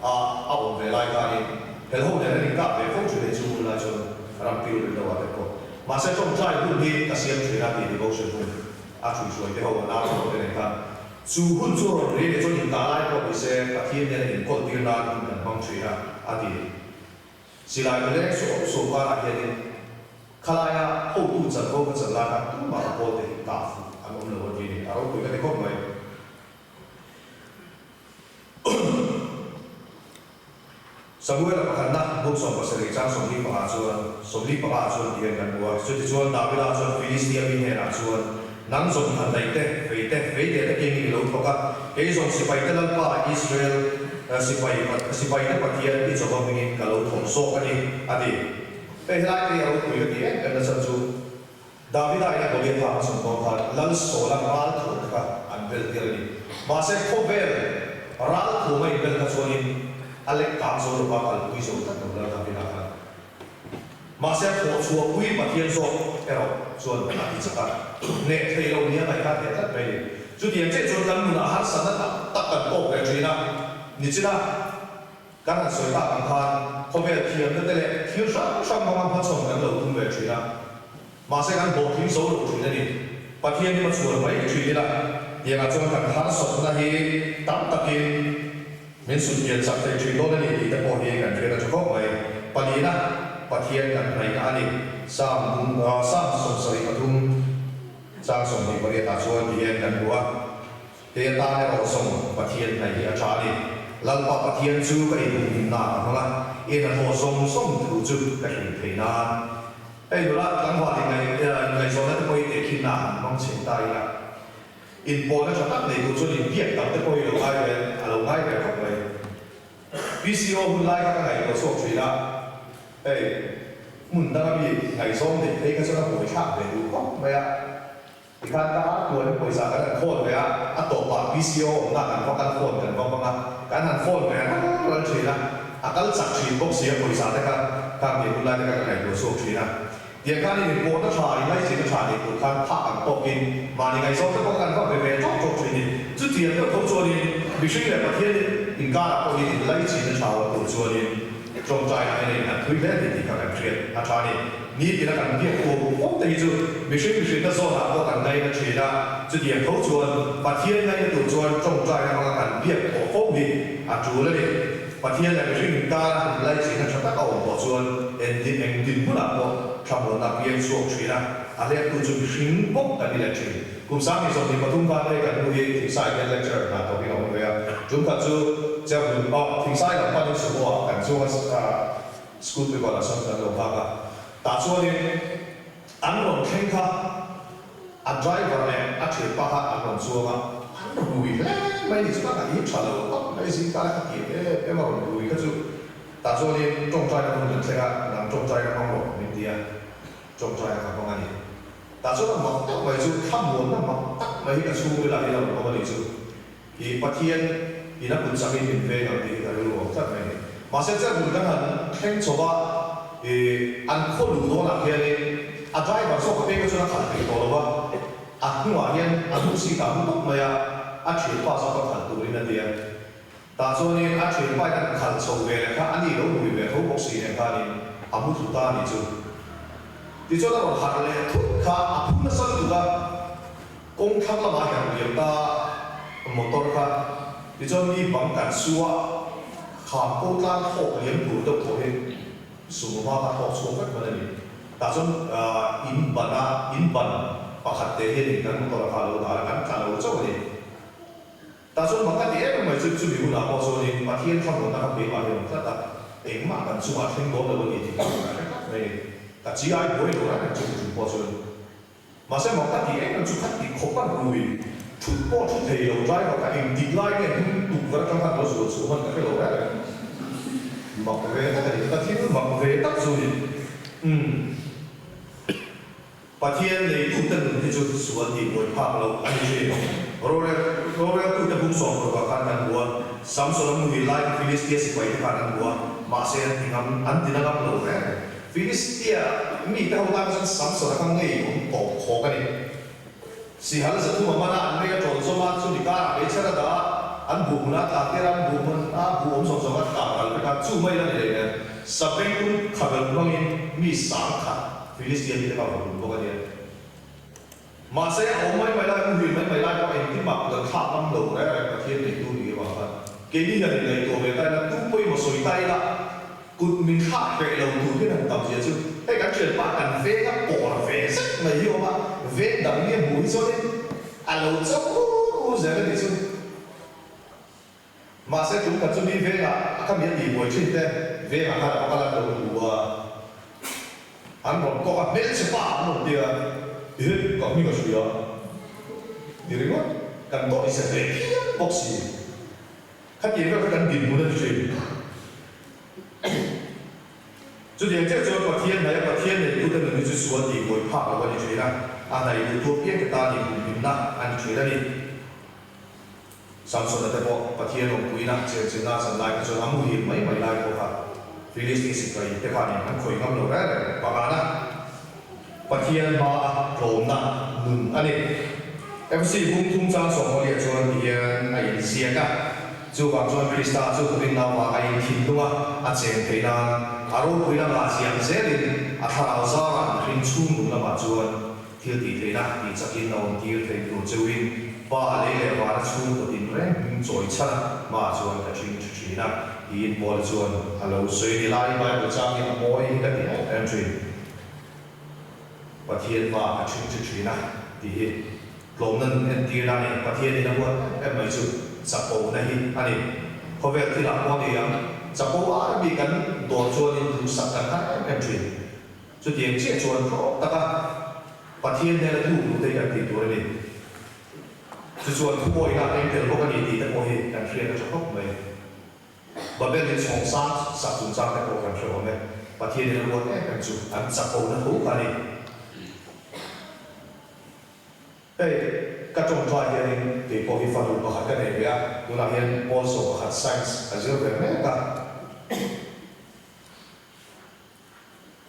a a awm ve lai khanin hel ho nen an inkap ve fo thin hei chu hun lai chuan ram pil rih lo ah te pawh. Mahse tawngtai hun hi ka siam thin a tih devotion hun a thuihhruai te ho a nau ho te nen khan Chu hun chu rawn ri leh chuan inkah lai pawh ni se Pathian hian a inkawl tir nan hun kan hmang thin a, a ti. Silai ka leng suau suau karah hianin khalaia hotu chanvo ka chan lai khan tumah ka pawl te hi kah fuh an awm lo a ti a ni. A ropui ka ti khawp mai. Samuela pakhatna buk 70 chang 25 chuan, 45 ah chuan ti hian kan hmu a. Chutichuan Davida chuan Filistia mi hnenah chuan, Nang zawng khan daih te, fei te, fei te te kengin i lo thawk a, kei zawng sipai te Lalpa, Israel sipai sipai te Pathian i chawva hmingin ka lo thawk zawk a ni, a ti. Hei helai te hi a ropui ka ti em em nachhan chu Davida ina Goliatha a hmachhawn dawn khan Lal Saula ral thuam te kha an bel tir a ni. Mahse khawvel ral thuam a inbel kha chuanin a lek kang zo lova kalpui zo tlat lo Lal Davida khan. Mahse a thawh chhuahpui Pathian zawk erawh chuan a ti chak a, hneh thei lo nia ngaih kha a hneh tlat mai a ni. Chutiang chiah chuan kan nunah harsatna tak tak kan tawk ve thin a, nichina Kan han sawi tak ang khan khawvel thiamna te leh thil hrang hrang hmanga hmachhawn kan lo tum ve thin a, mahse kan hlawhtling zo lo thin a ni. Pathian hi hmachhuan mai thin ila, tiangah chuan kan harsawtna hi tam takin min sutkian chak thei thin dawn a ni tih te pawh hi kan hriat a tha khawp mai. Palina, Pathian kan hnaihna a ni. Psalm Psalm 73 chang 28 ah chuan ti hian kan hmu a. He atan erawh zawng Pathian hnaih hi a tha a ni. Lalpa Pathian chu ka inhumhimna ah ka hmang a, i hnathawh zawng zawng thu chu ka hrilh thei nan. Hei nula tlangval inngaihzawnna te pawh hi tehkhinna ah han hmang chhin ta ila. Inpawhna tha tak nei tur chuan inbiak tam te pawh hi lo ngai ve, a lo ngai ve khawp mai. PCO hun lai kha ka ngaihtuah chhuak thin a, hei hmun danga mi ngaihzawng neih phei kha chuan a buaithlak ve duh khawp mai a. Tikhan ka ar tuahin pawisa kan han khawl ve a, a tawpah PCO awmna kan va kal phone kan va hmang a, kan han phone ve ral ral thin a, a kal chak thin bawk si a pawisa te kha khang tih hun lai te kha ka ngaihtuah chhuak thin a. Tiang khan in inpawhna tha, inlaichinna tha nei tur khan phak ang tawkin mahni ngaihzawng te pawh kan va be ve tawk tawk thin ni. Chutiang deuh tho chuanin mihring leh Pathian inkarah pawhin inlaichinna tha awm tur chuanin tawngtaina hian a innghat thui hle a ni tih kha kan hriat a tha a ni. Nitin a kan biak tur awm te hi chu mihring mihrinna zawnah pawh kan ngaina thin a, chutiang tho chuan Pathian ngaina tur chuan tawngtaina hmanga kan biak pawh fo hi a tul a ni. Pathian leh mihring inkara inlaichinna tha tak a awm pawh chuan engtin engtin hmunah pawh thlamuanna a piang chhuak thin a, a hleptu chu mihring bawk kan ni leh thin. Kum 2023 khan hei kan nu hi Thingsai hian lecturer hna tawkin a awm ve a, tum khat chu Cherhlun oh Thingsai lam panin Sumo ah kan chunga school pival ah sawn kan lo nghak a, tah chuanin an rawn thleng kha A driver leh a thianpa kha an rawn chuang a, an rui hle mai ni chu ka ngaih tha lo khawp mai zingkar a ka ti em em a rawn rui kha chu tah chuanin tawngtaina hmun kan thleng a, nang tawngtaina hmang rawh min ti a, tawngtaina ka hmang a ni. Tah chuan a mak tak mai chu thlamuanna mak tak mai hi ka chhungril ah hian a rawn awm a ni chu. I Pathian in a kut changin min veng ang tih hi ka rilru awm tlat mai a ni. Mahse Cherhmun kan han thleng chho a, i an khaw luh dawnah hianin a driver zawk a pek a chuan a khalh thei tawh lo va, a hnungah hian a hnung seat ah mu tawp mai a, a thianpa zawk a khalh turin a ti a. Tah chuanin a thianpa in a khalh chho ve leh kha a ni lo rui ve tho bawk si nen khanin a mu thlu ta a nih chu. Tichuan a rawn harh leh thut kha a phu nasa lutuk a. Kawng thlang lamah hian liam ta motor kha tichuan mi bang kan su a, kham ko tlang thlawk liam tur deuh tawh hi sumo hma kha thlawk chhuak vek hman a ni. Tah chuan in ban a, in ban pakhat te hianin kan motor a kha a lo dah a, kan tla lo chauh a ni. Tah chuan mak ka ti em em mai chu chumi hunah pawh chuanin Pathian thlamuanna kha keimah hi a awm tlat a, engmah kan chungah thleng dawn lo a ni tih ka hre tlat mai a ni. Ka chi ai buai lo reng reng chumi chung pawh chuan. Mahse mak ka tih em em chu kha ti khawp a rui thut pawh thu thei lo driver kha eng dik lai nge hnung tuk ver atang khan lo zual chhuah hman ka hre lo reng reng. Mak ve tak a ni, ka thil mak ve tak chu ni. Umm. Pathian neitute nun hi chu sual tih buai phak loh a ni thin. Rorel roreltute bung sawm parukah khan kan hmu a, Samson a muhil lai kha Philistia sipaite khan an hmu a, mahse an ti ngam an ti na ngam lo reng reng. Filistia mite ho tan chuan Samson a kha ngei awm tawp khawk a ni. Sihal zathum a man a, an mei a ṭawn zawm a, chumi karah meichher a dah a, an buh hmun a tlan tir a, an buh hmun a buh awm zawng zawng a tlan kal vek a, chu mai la ni leh nen Sabengtung khabel hmangin mi sangkhat Filistia mite kha a vaw hlum bawk a nia. Mahse, a awm mai mai lai, muhil mai mai lai pawh engtin mah kut an thlak ngam lo reng reng Pathian neitu ni avang khan keini hian inngaihtuah ve ta ila, tu pawimawh sawi ta ila, kut min thlak hreh lo tur hian han tam zia chu hei kan thianpa kan veng a pawr ve zet mai hi awm a, veng dang mi a hmuh hi chuanin a lo cho ur ur zel a nih chu. Mahse, tum khat chu mi vengah a kha mi a tihbuai thin te vengah khan a va kal a, lo hmu a, an rawn kawk a, hmelchhe pa an rawn ti a, Ehe, ka hming a hria ti ringawt, kan dawt i set leh phian bawk si. Khatiang vel kha kan dinhmun a ni thin. Chutiang chiah chuan Pathian hnaih a Pathian neitute nun hi chu sual tihbuai phak lo a ni thin a, a hnaih duhtu apiangte tan inhumhimna a ni thin a ni. Samsona te pawh Pathian awmpuina chenchilhna a chan lai kha chuan a muhil mai mai lai pawh kha Philistine sipai te khanin an khawih ngam lo reng reng. Pakana Pathian hmaa tlawmna nun a ni. FC bung thum chang sawmhawliah chuan ti hian a inziak a, chuvang chuan Krista chu rinna vanga inthinlung a a chen theih nan a ropui lamah ziang zelin a thlarau zarah mihring chhung nun lamah chuan Thil tih theihna tih chakin a awm tir theih tur cheuhin Pa lei leh vana chhungkaw tin reng hming chawi chhan a hmaah chuan ka ṭhing ṭhi ṭhin a, tiin Paula chuan a lo sawi ni lai Bible chang hi a mawi hi ka ti em em ṭhin. Pathian hmaah ka ṭhing ṭhi ṭhin a tih hi tlawmna nun entirna a ni. Pathianin a huat em em mai chu chapona hi a ni. Khawvel thilah pawh a ni ang, chapo ai mi kan dawr chuanin duhsak kan har em em ṭhin. Chutiang chiah chuan tlawm taka Pathian hnena tluk luh te hi kan tih tur a ni. Chu chuan thuawihna a keng tel bawk a ni tih te pawh hi kan hriat a tha khawp mai. Babel in chhawng sang sak chungchang te pawh kan hre awm e. Pathianin a ruat em em chu an chakona tho kha a ni. Hei, ka tawngtai hianin kei pawh hi fanu pakhat ka nei ve a, tunah hian pawl 11 Science ka zir ve mek a.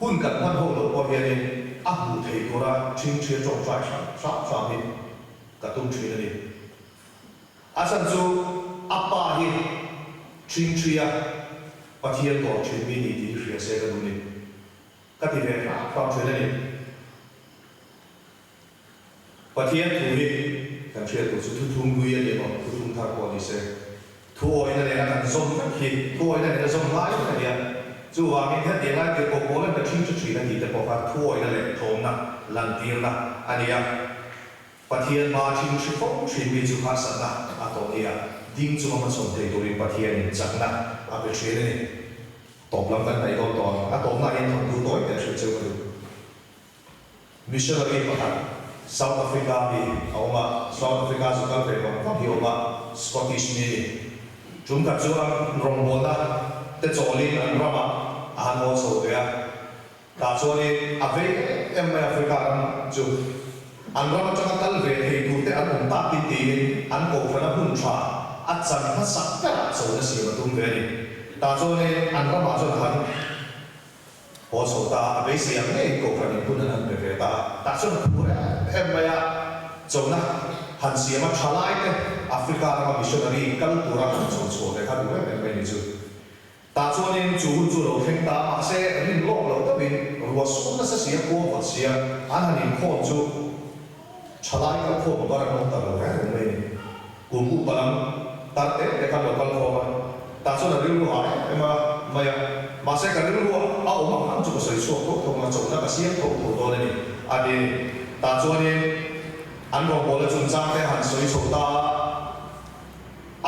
Hun kan hman ho loh pawh hianin a hmuh theih tura ṭhingṭhia ṭawngṭai hram hram hram hi ka tum ṭhin a ni. A chhan chu a pa hi ṭhingṭhia Pathian dawr ṭhin mi ni tih hi hria se ka duh ni. Ka ti ve hram hram ṭhin a ni. Pathian thu hi kan hriat tur chu thuthlung hlui a ni emaw, thuthlung thar pawh ni se, thuawihna nena kan zawm vek hi thuawihna nena zawm ngai vek a ni a. Chuvangin hetiang lai tirhkoh pawl an ka ṭhing ṭha ṭhin a tih te pawh kha thuawihna leh tlawmna lantirna a ni a. Pathian hmaa ṭhing hri fo ṭhin mi chu harsatna a tawh ni a, ding chunga hmachhawn thei turin Pathianin chakna a pe ṭhin a ni. Tawp lam kan hnaih dawn tawh ang. A tawpnaah hian thawnthu tawi teh hrilh cheu ka duh. Missionary pakhat South Africa mi a awm a, South Africa zu kal ve vang vang hi a awm a, Scottish mi a ni. Tum khat chu an rawngbawlna te chawlin an ramah a han haw chho ve a, tah chuanin a vei em em mai Africa ram chu an ram atanga kal ve thei tur te an awm takin tiin an kohhrana hun tha a chan hmasak berah chona siam a tum ve a ni. Tah chuanin an ramah chuan a han. Haw chho ta a beisei ang ngeiin kohhran in hun an han pe ve ta a, tah chuan a phur em em mai a, chona han siam a tha lai te Africa rama missionary kal tura han cho chhuah ve kha duh em em mai ni chu. Tah chuanin chu hun chu lo thleng ta a, mahse rin lawk lo deuhin ruah sur nasa si a khua vawt si a, an han inkhawm chu tha lai kal khawm a bar an awm ta lo reng reng mai a ni. Kum upa lam tar te te khan lo kal khawm a, tah chuan a rilru hah em em a mai a, mahse ka rilru a awm ang ang chu ka sawi chhuak tho tho ang a, chawlhna ka siam tho tho dawn a ni a ti. Tah chuanin an rawngbawlna chungchang te han sawi chho ta a,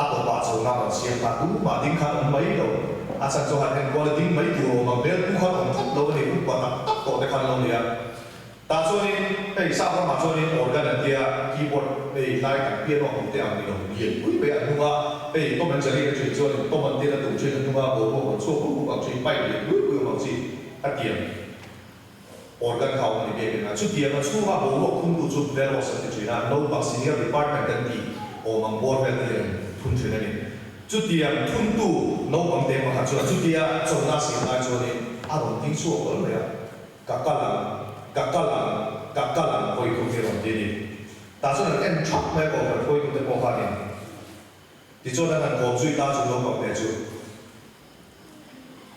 a tawpah chawlhna rawn siam ta tumah ding khan awm mai lo, a chhan chu han enkual a ding mai tur awm ang hmel pu khan awm tlat lo a ni, upa tak tak tawh te khan lo ni a. Tah chuanin hei sap ramah chuanin organ an tia, keyboard hei tlai kan piano hmuh te ang ni lo, lian pui mai an hnung a, hei Tom and Jerry a ṭhin chuanin Tom an tir a tum ṭhin a hnung a, boruak rawn chhuak rup rup ang chi, pipe lian pui pui awm ang chi a tiang organ kha awm a ni biakin a. Chutiang a chhunga boruak thuntu chu bellows an ti ṭhin a, naupang senior department an tih awm ang bawr vel te hi an thun ṭhin a ni. Chutiang thuntu naupang te pakhat chuan chutia chona siam lai chuanin a rawn ding chhuak hlawl mai a. Ka kal ang, ka kal ang, ka kal ang hawi khum hi rawn ti a ni. Tah chuan an en thap mai a kohhran hruaitute pawh khanin. Tichuan an han kawm zui ta chu naupang te chu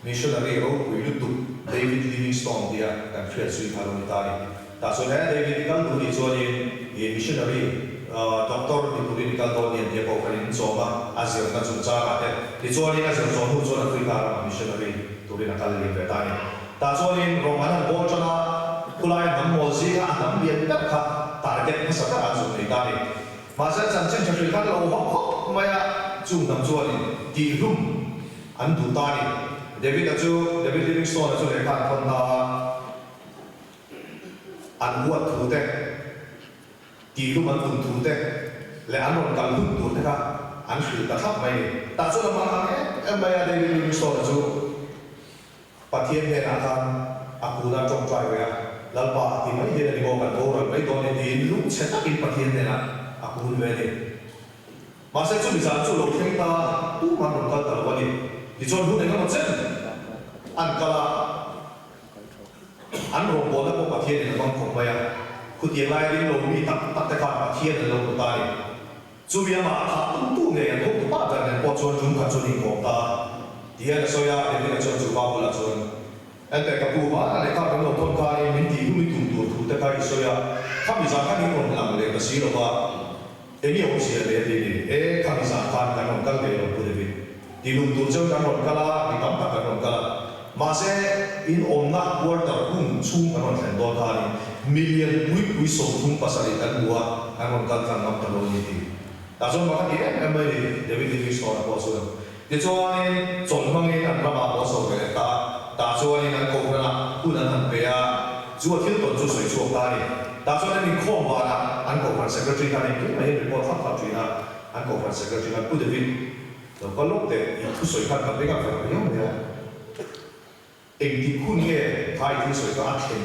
Missionary ropui lutuk David Livingstone tia kan hriat zui kha lo ni ta a ni. Tah chuan he David i kal duh nih chuanin i missionary doctor ni turin i kal dawn ni an tia kohhranin an chawm a, a zirna chungchangah te. Tichuanin a zir zawh hnu chuan Africa ramah missionary turin a kal liam ve ta a ni. Tah chuanin Rom an han bawl ṭan a, khulai hnam mawl zinga a hnam lian ber kha target hmasa ber an zuk nei ta a ni. Mahse chanchin ṭha hrilh khan lo hawk khawp mai a, chung hnam chuanin tihhlum an duh ta a ni. David-a chu, David Livingstone-a chu lehkha an thawn ta a, an huat thu te, tihhlum an tum thu te leh an rawn kal hun tur te kha an hrilh ta thlap mai a ni. Tah chuan a hmang ang em em mai a, David Livingstone-a chu. Pathian hnenah khan a kun a tawngtai ve a, Lalpa a ti mai hian a ni maw, kan boral mai dawn e tiin lungchhe takin Pathian hnenah a kun ve a ni. Mahse chumi zan chu lo thleng ta tumah an rawn kal ta lo a ni. Tichuan hun engemaw chen an kal a, an rawngbawlna pawh Pathianin a hmang khawp mai a, khutiang laia ding lo mi tak tak te khan Pathian an lo hmu ta a ni. Chumi amah a thah tumtu ngei an hotu pa ber nen pawh chuan tum khat chuan inkawm ta a, tihian a sawi a, David-a chuan chu pa bulah chuan, Ente ka pu va, a lehkha kan lo thawn khain min tih hlum i tum tur thu te kha i sawi a, khami zan khan in rawn lang leh ta si lo va, enge awmzia le ti ni? E, khami zan khan kan rawn kal ngei lo pu David, tih hlum tur chuan kan rawn kal a, mi tam tak kan rawn kal a, mahse in awmna quarter hung chhung kan rawn thlen dawn khanin Million pui pui 37 kan hmu a, kan rawn kal tlang ngam ta lo a ni tih. Tah chuan mak a ti em em mai a ni, David Livingstone-a pawh chuan. Tichuanin chawlh hmangin an ramah pawh a sawi ve leh ta a, tah chuanin an kohhranah hun an han pe a, chu a thil tawn chu sawi chhuak ta a ni. Tah chuan an inkhawm vanah an Kohhran Secretary khan engkim mai hian report thlap thlap thin a, an Kohhran Secretary khan Pu David lo kal lawk teh i thusawi khan ka beng a verh riau mai a, engtik hun nge kha i thilsawi kha a thlen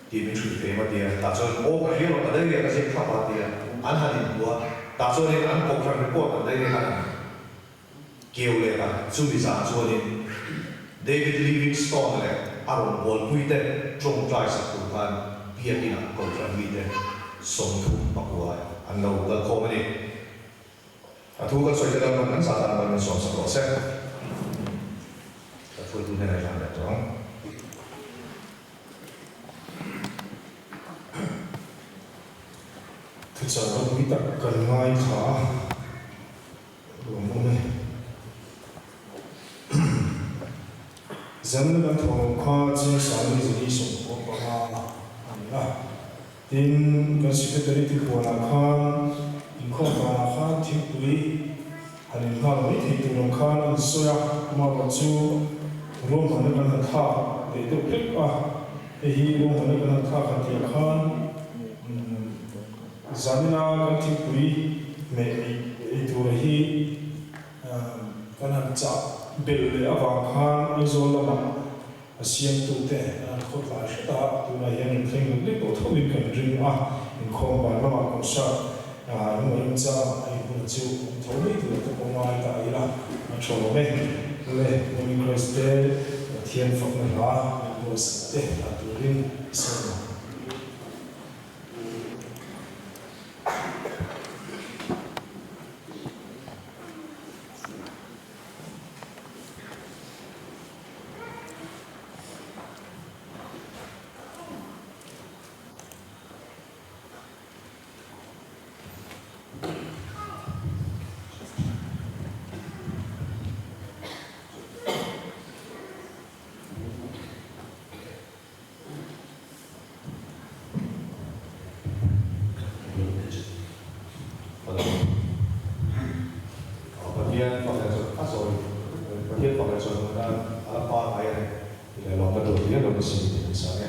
tih min hrilh thei em a ti a, tah chuan aw ka hria lo ka diary ah ka ziak thlap a ti a, an han inhmu a, tah chuanin an Kohhran report an diary khan an Keu leh a, chumi zan chuanin David Livingstone leh a rawn bawlpuite tawngtai sak tur khan biakinah Kohhran mite 39 an lo kal khawm a ni. A thu kan sawi te lalpan kan zah dan ban min sawm sak rawh se. Ka hruaitu hnenah i hlan leh tawh ang. Thuchah ropui tak kan ngaithla a. Lawm awm e. Zanna kan thawm kha Chingsani Zali 15 a ni a. Tin, kan Secretary thupuanah khan inkhawm vanah khan thingpui han innghal mai thei tur ang khan a insawi a, amaherawh chu ruahmanna kan han thlak leh deuh hlek a, hei hi ruahmanna kan han thlak han tih ah khan Zanina kan thingpui hmeh ei tur hi kan han chah belh leh avang khan Aizawl lamah a siamtute an han khawtlai hret a, tunah hian in thleng lek lek tawh thovin kan ring a, inkhawm ban lamah concert emaw remchang a inhmun chu awm tho mai tur te pawh ngai ta ila a tha awm e. Le Morning Christ te Pathian fakna hla min buatsaih te hla turin i sawi ang. Pathian fak leh chawn a zawi Pathian fak leh chawn nan a la pa ngai a ni tih leh lawmna tur hlir lo ni si tih kan sa nge.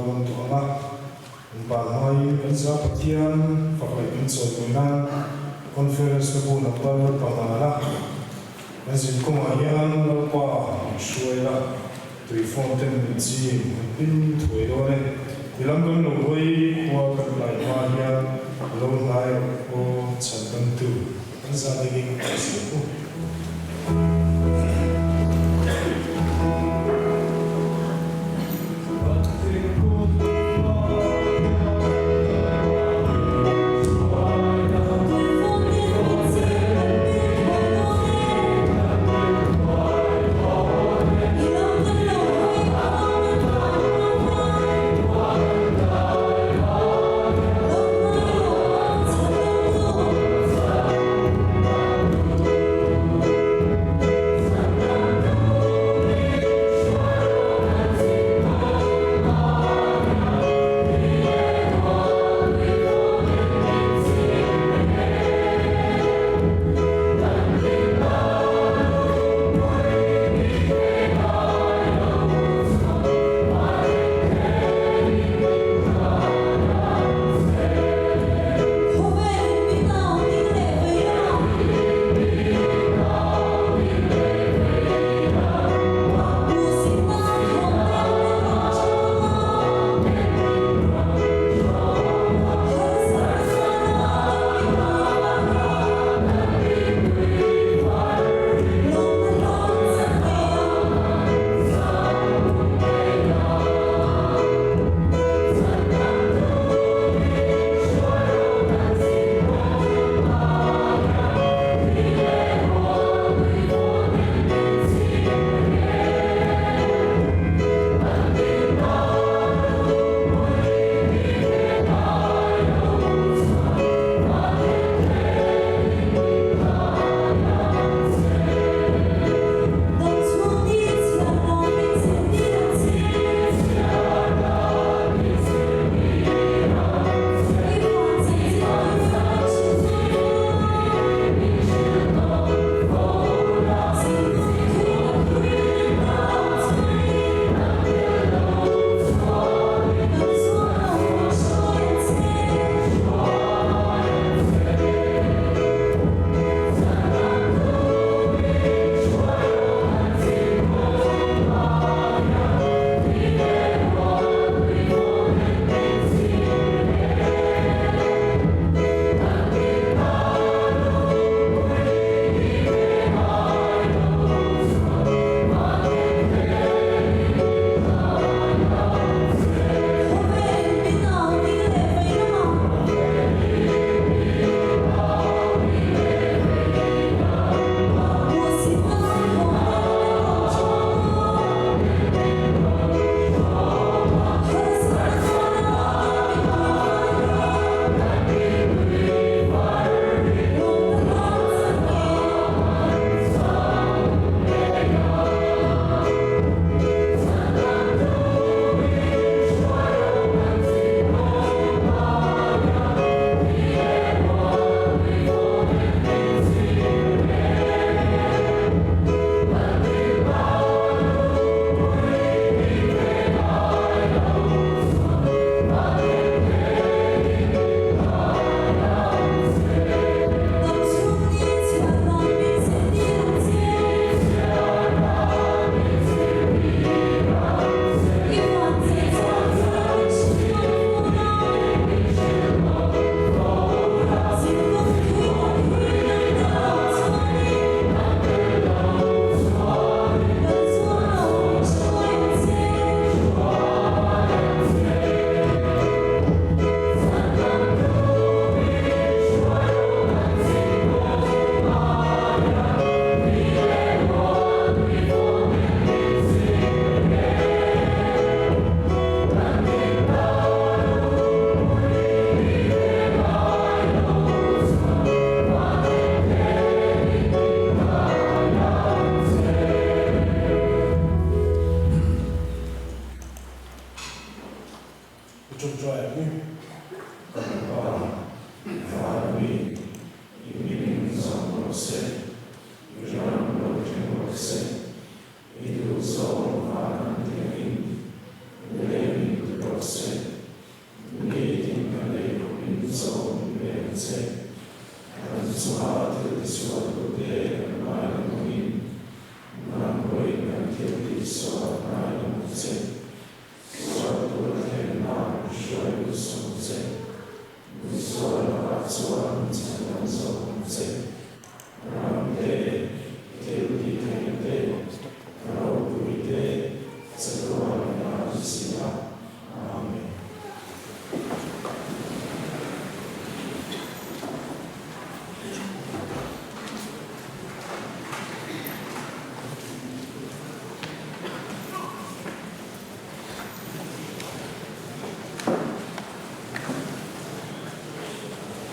dawn tawh ang a. Kan ban hmaiin kan za Pathian fak leh kan chawimawi nan Conference na bu number pangana kan zin kawngah hian Lalpa min hruai la, tui phone ten min chim kan pin thuai dawn e. Ti lam kan lo hawi khua kan tlai hma hian lo hnai rawh aw chhan dangtu kan za dingin kan siam u. chunga thil tisualtute.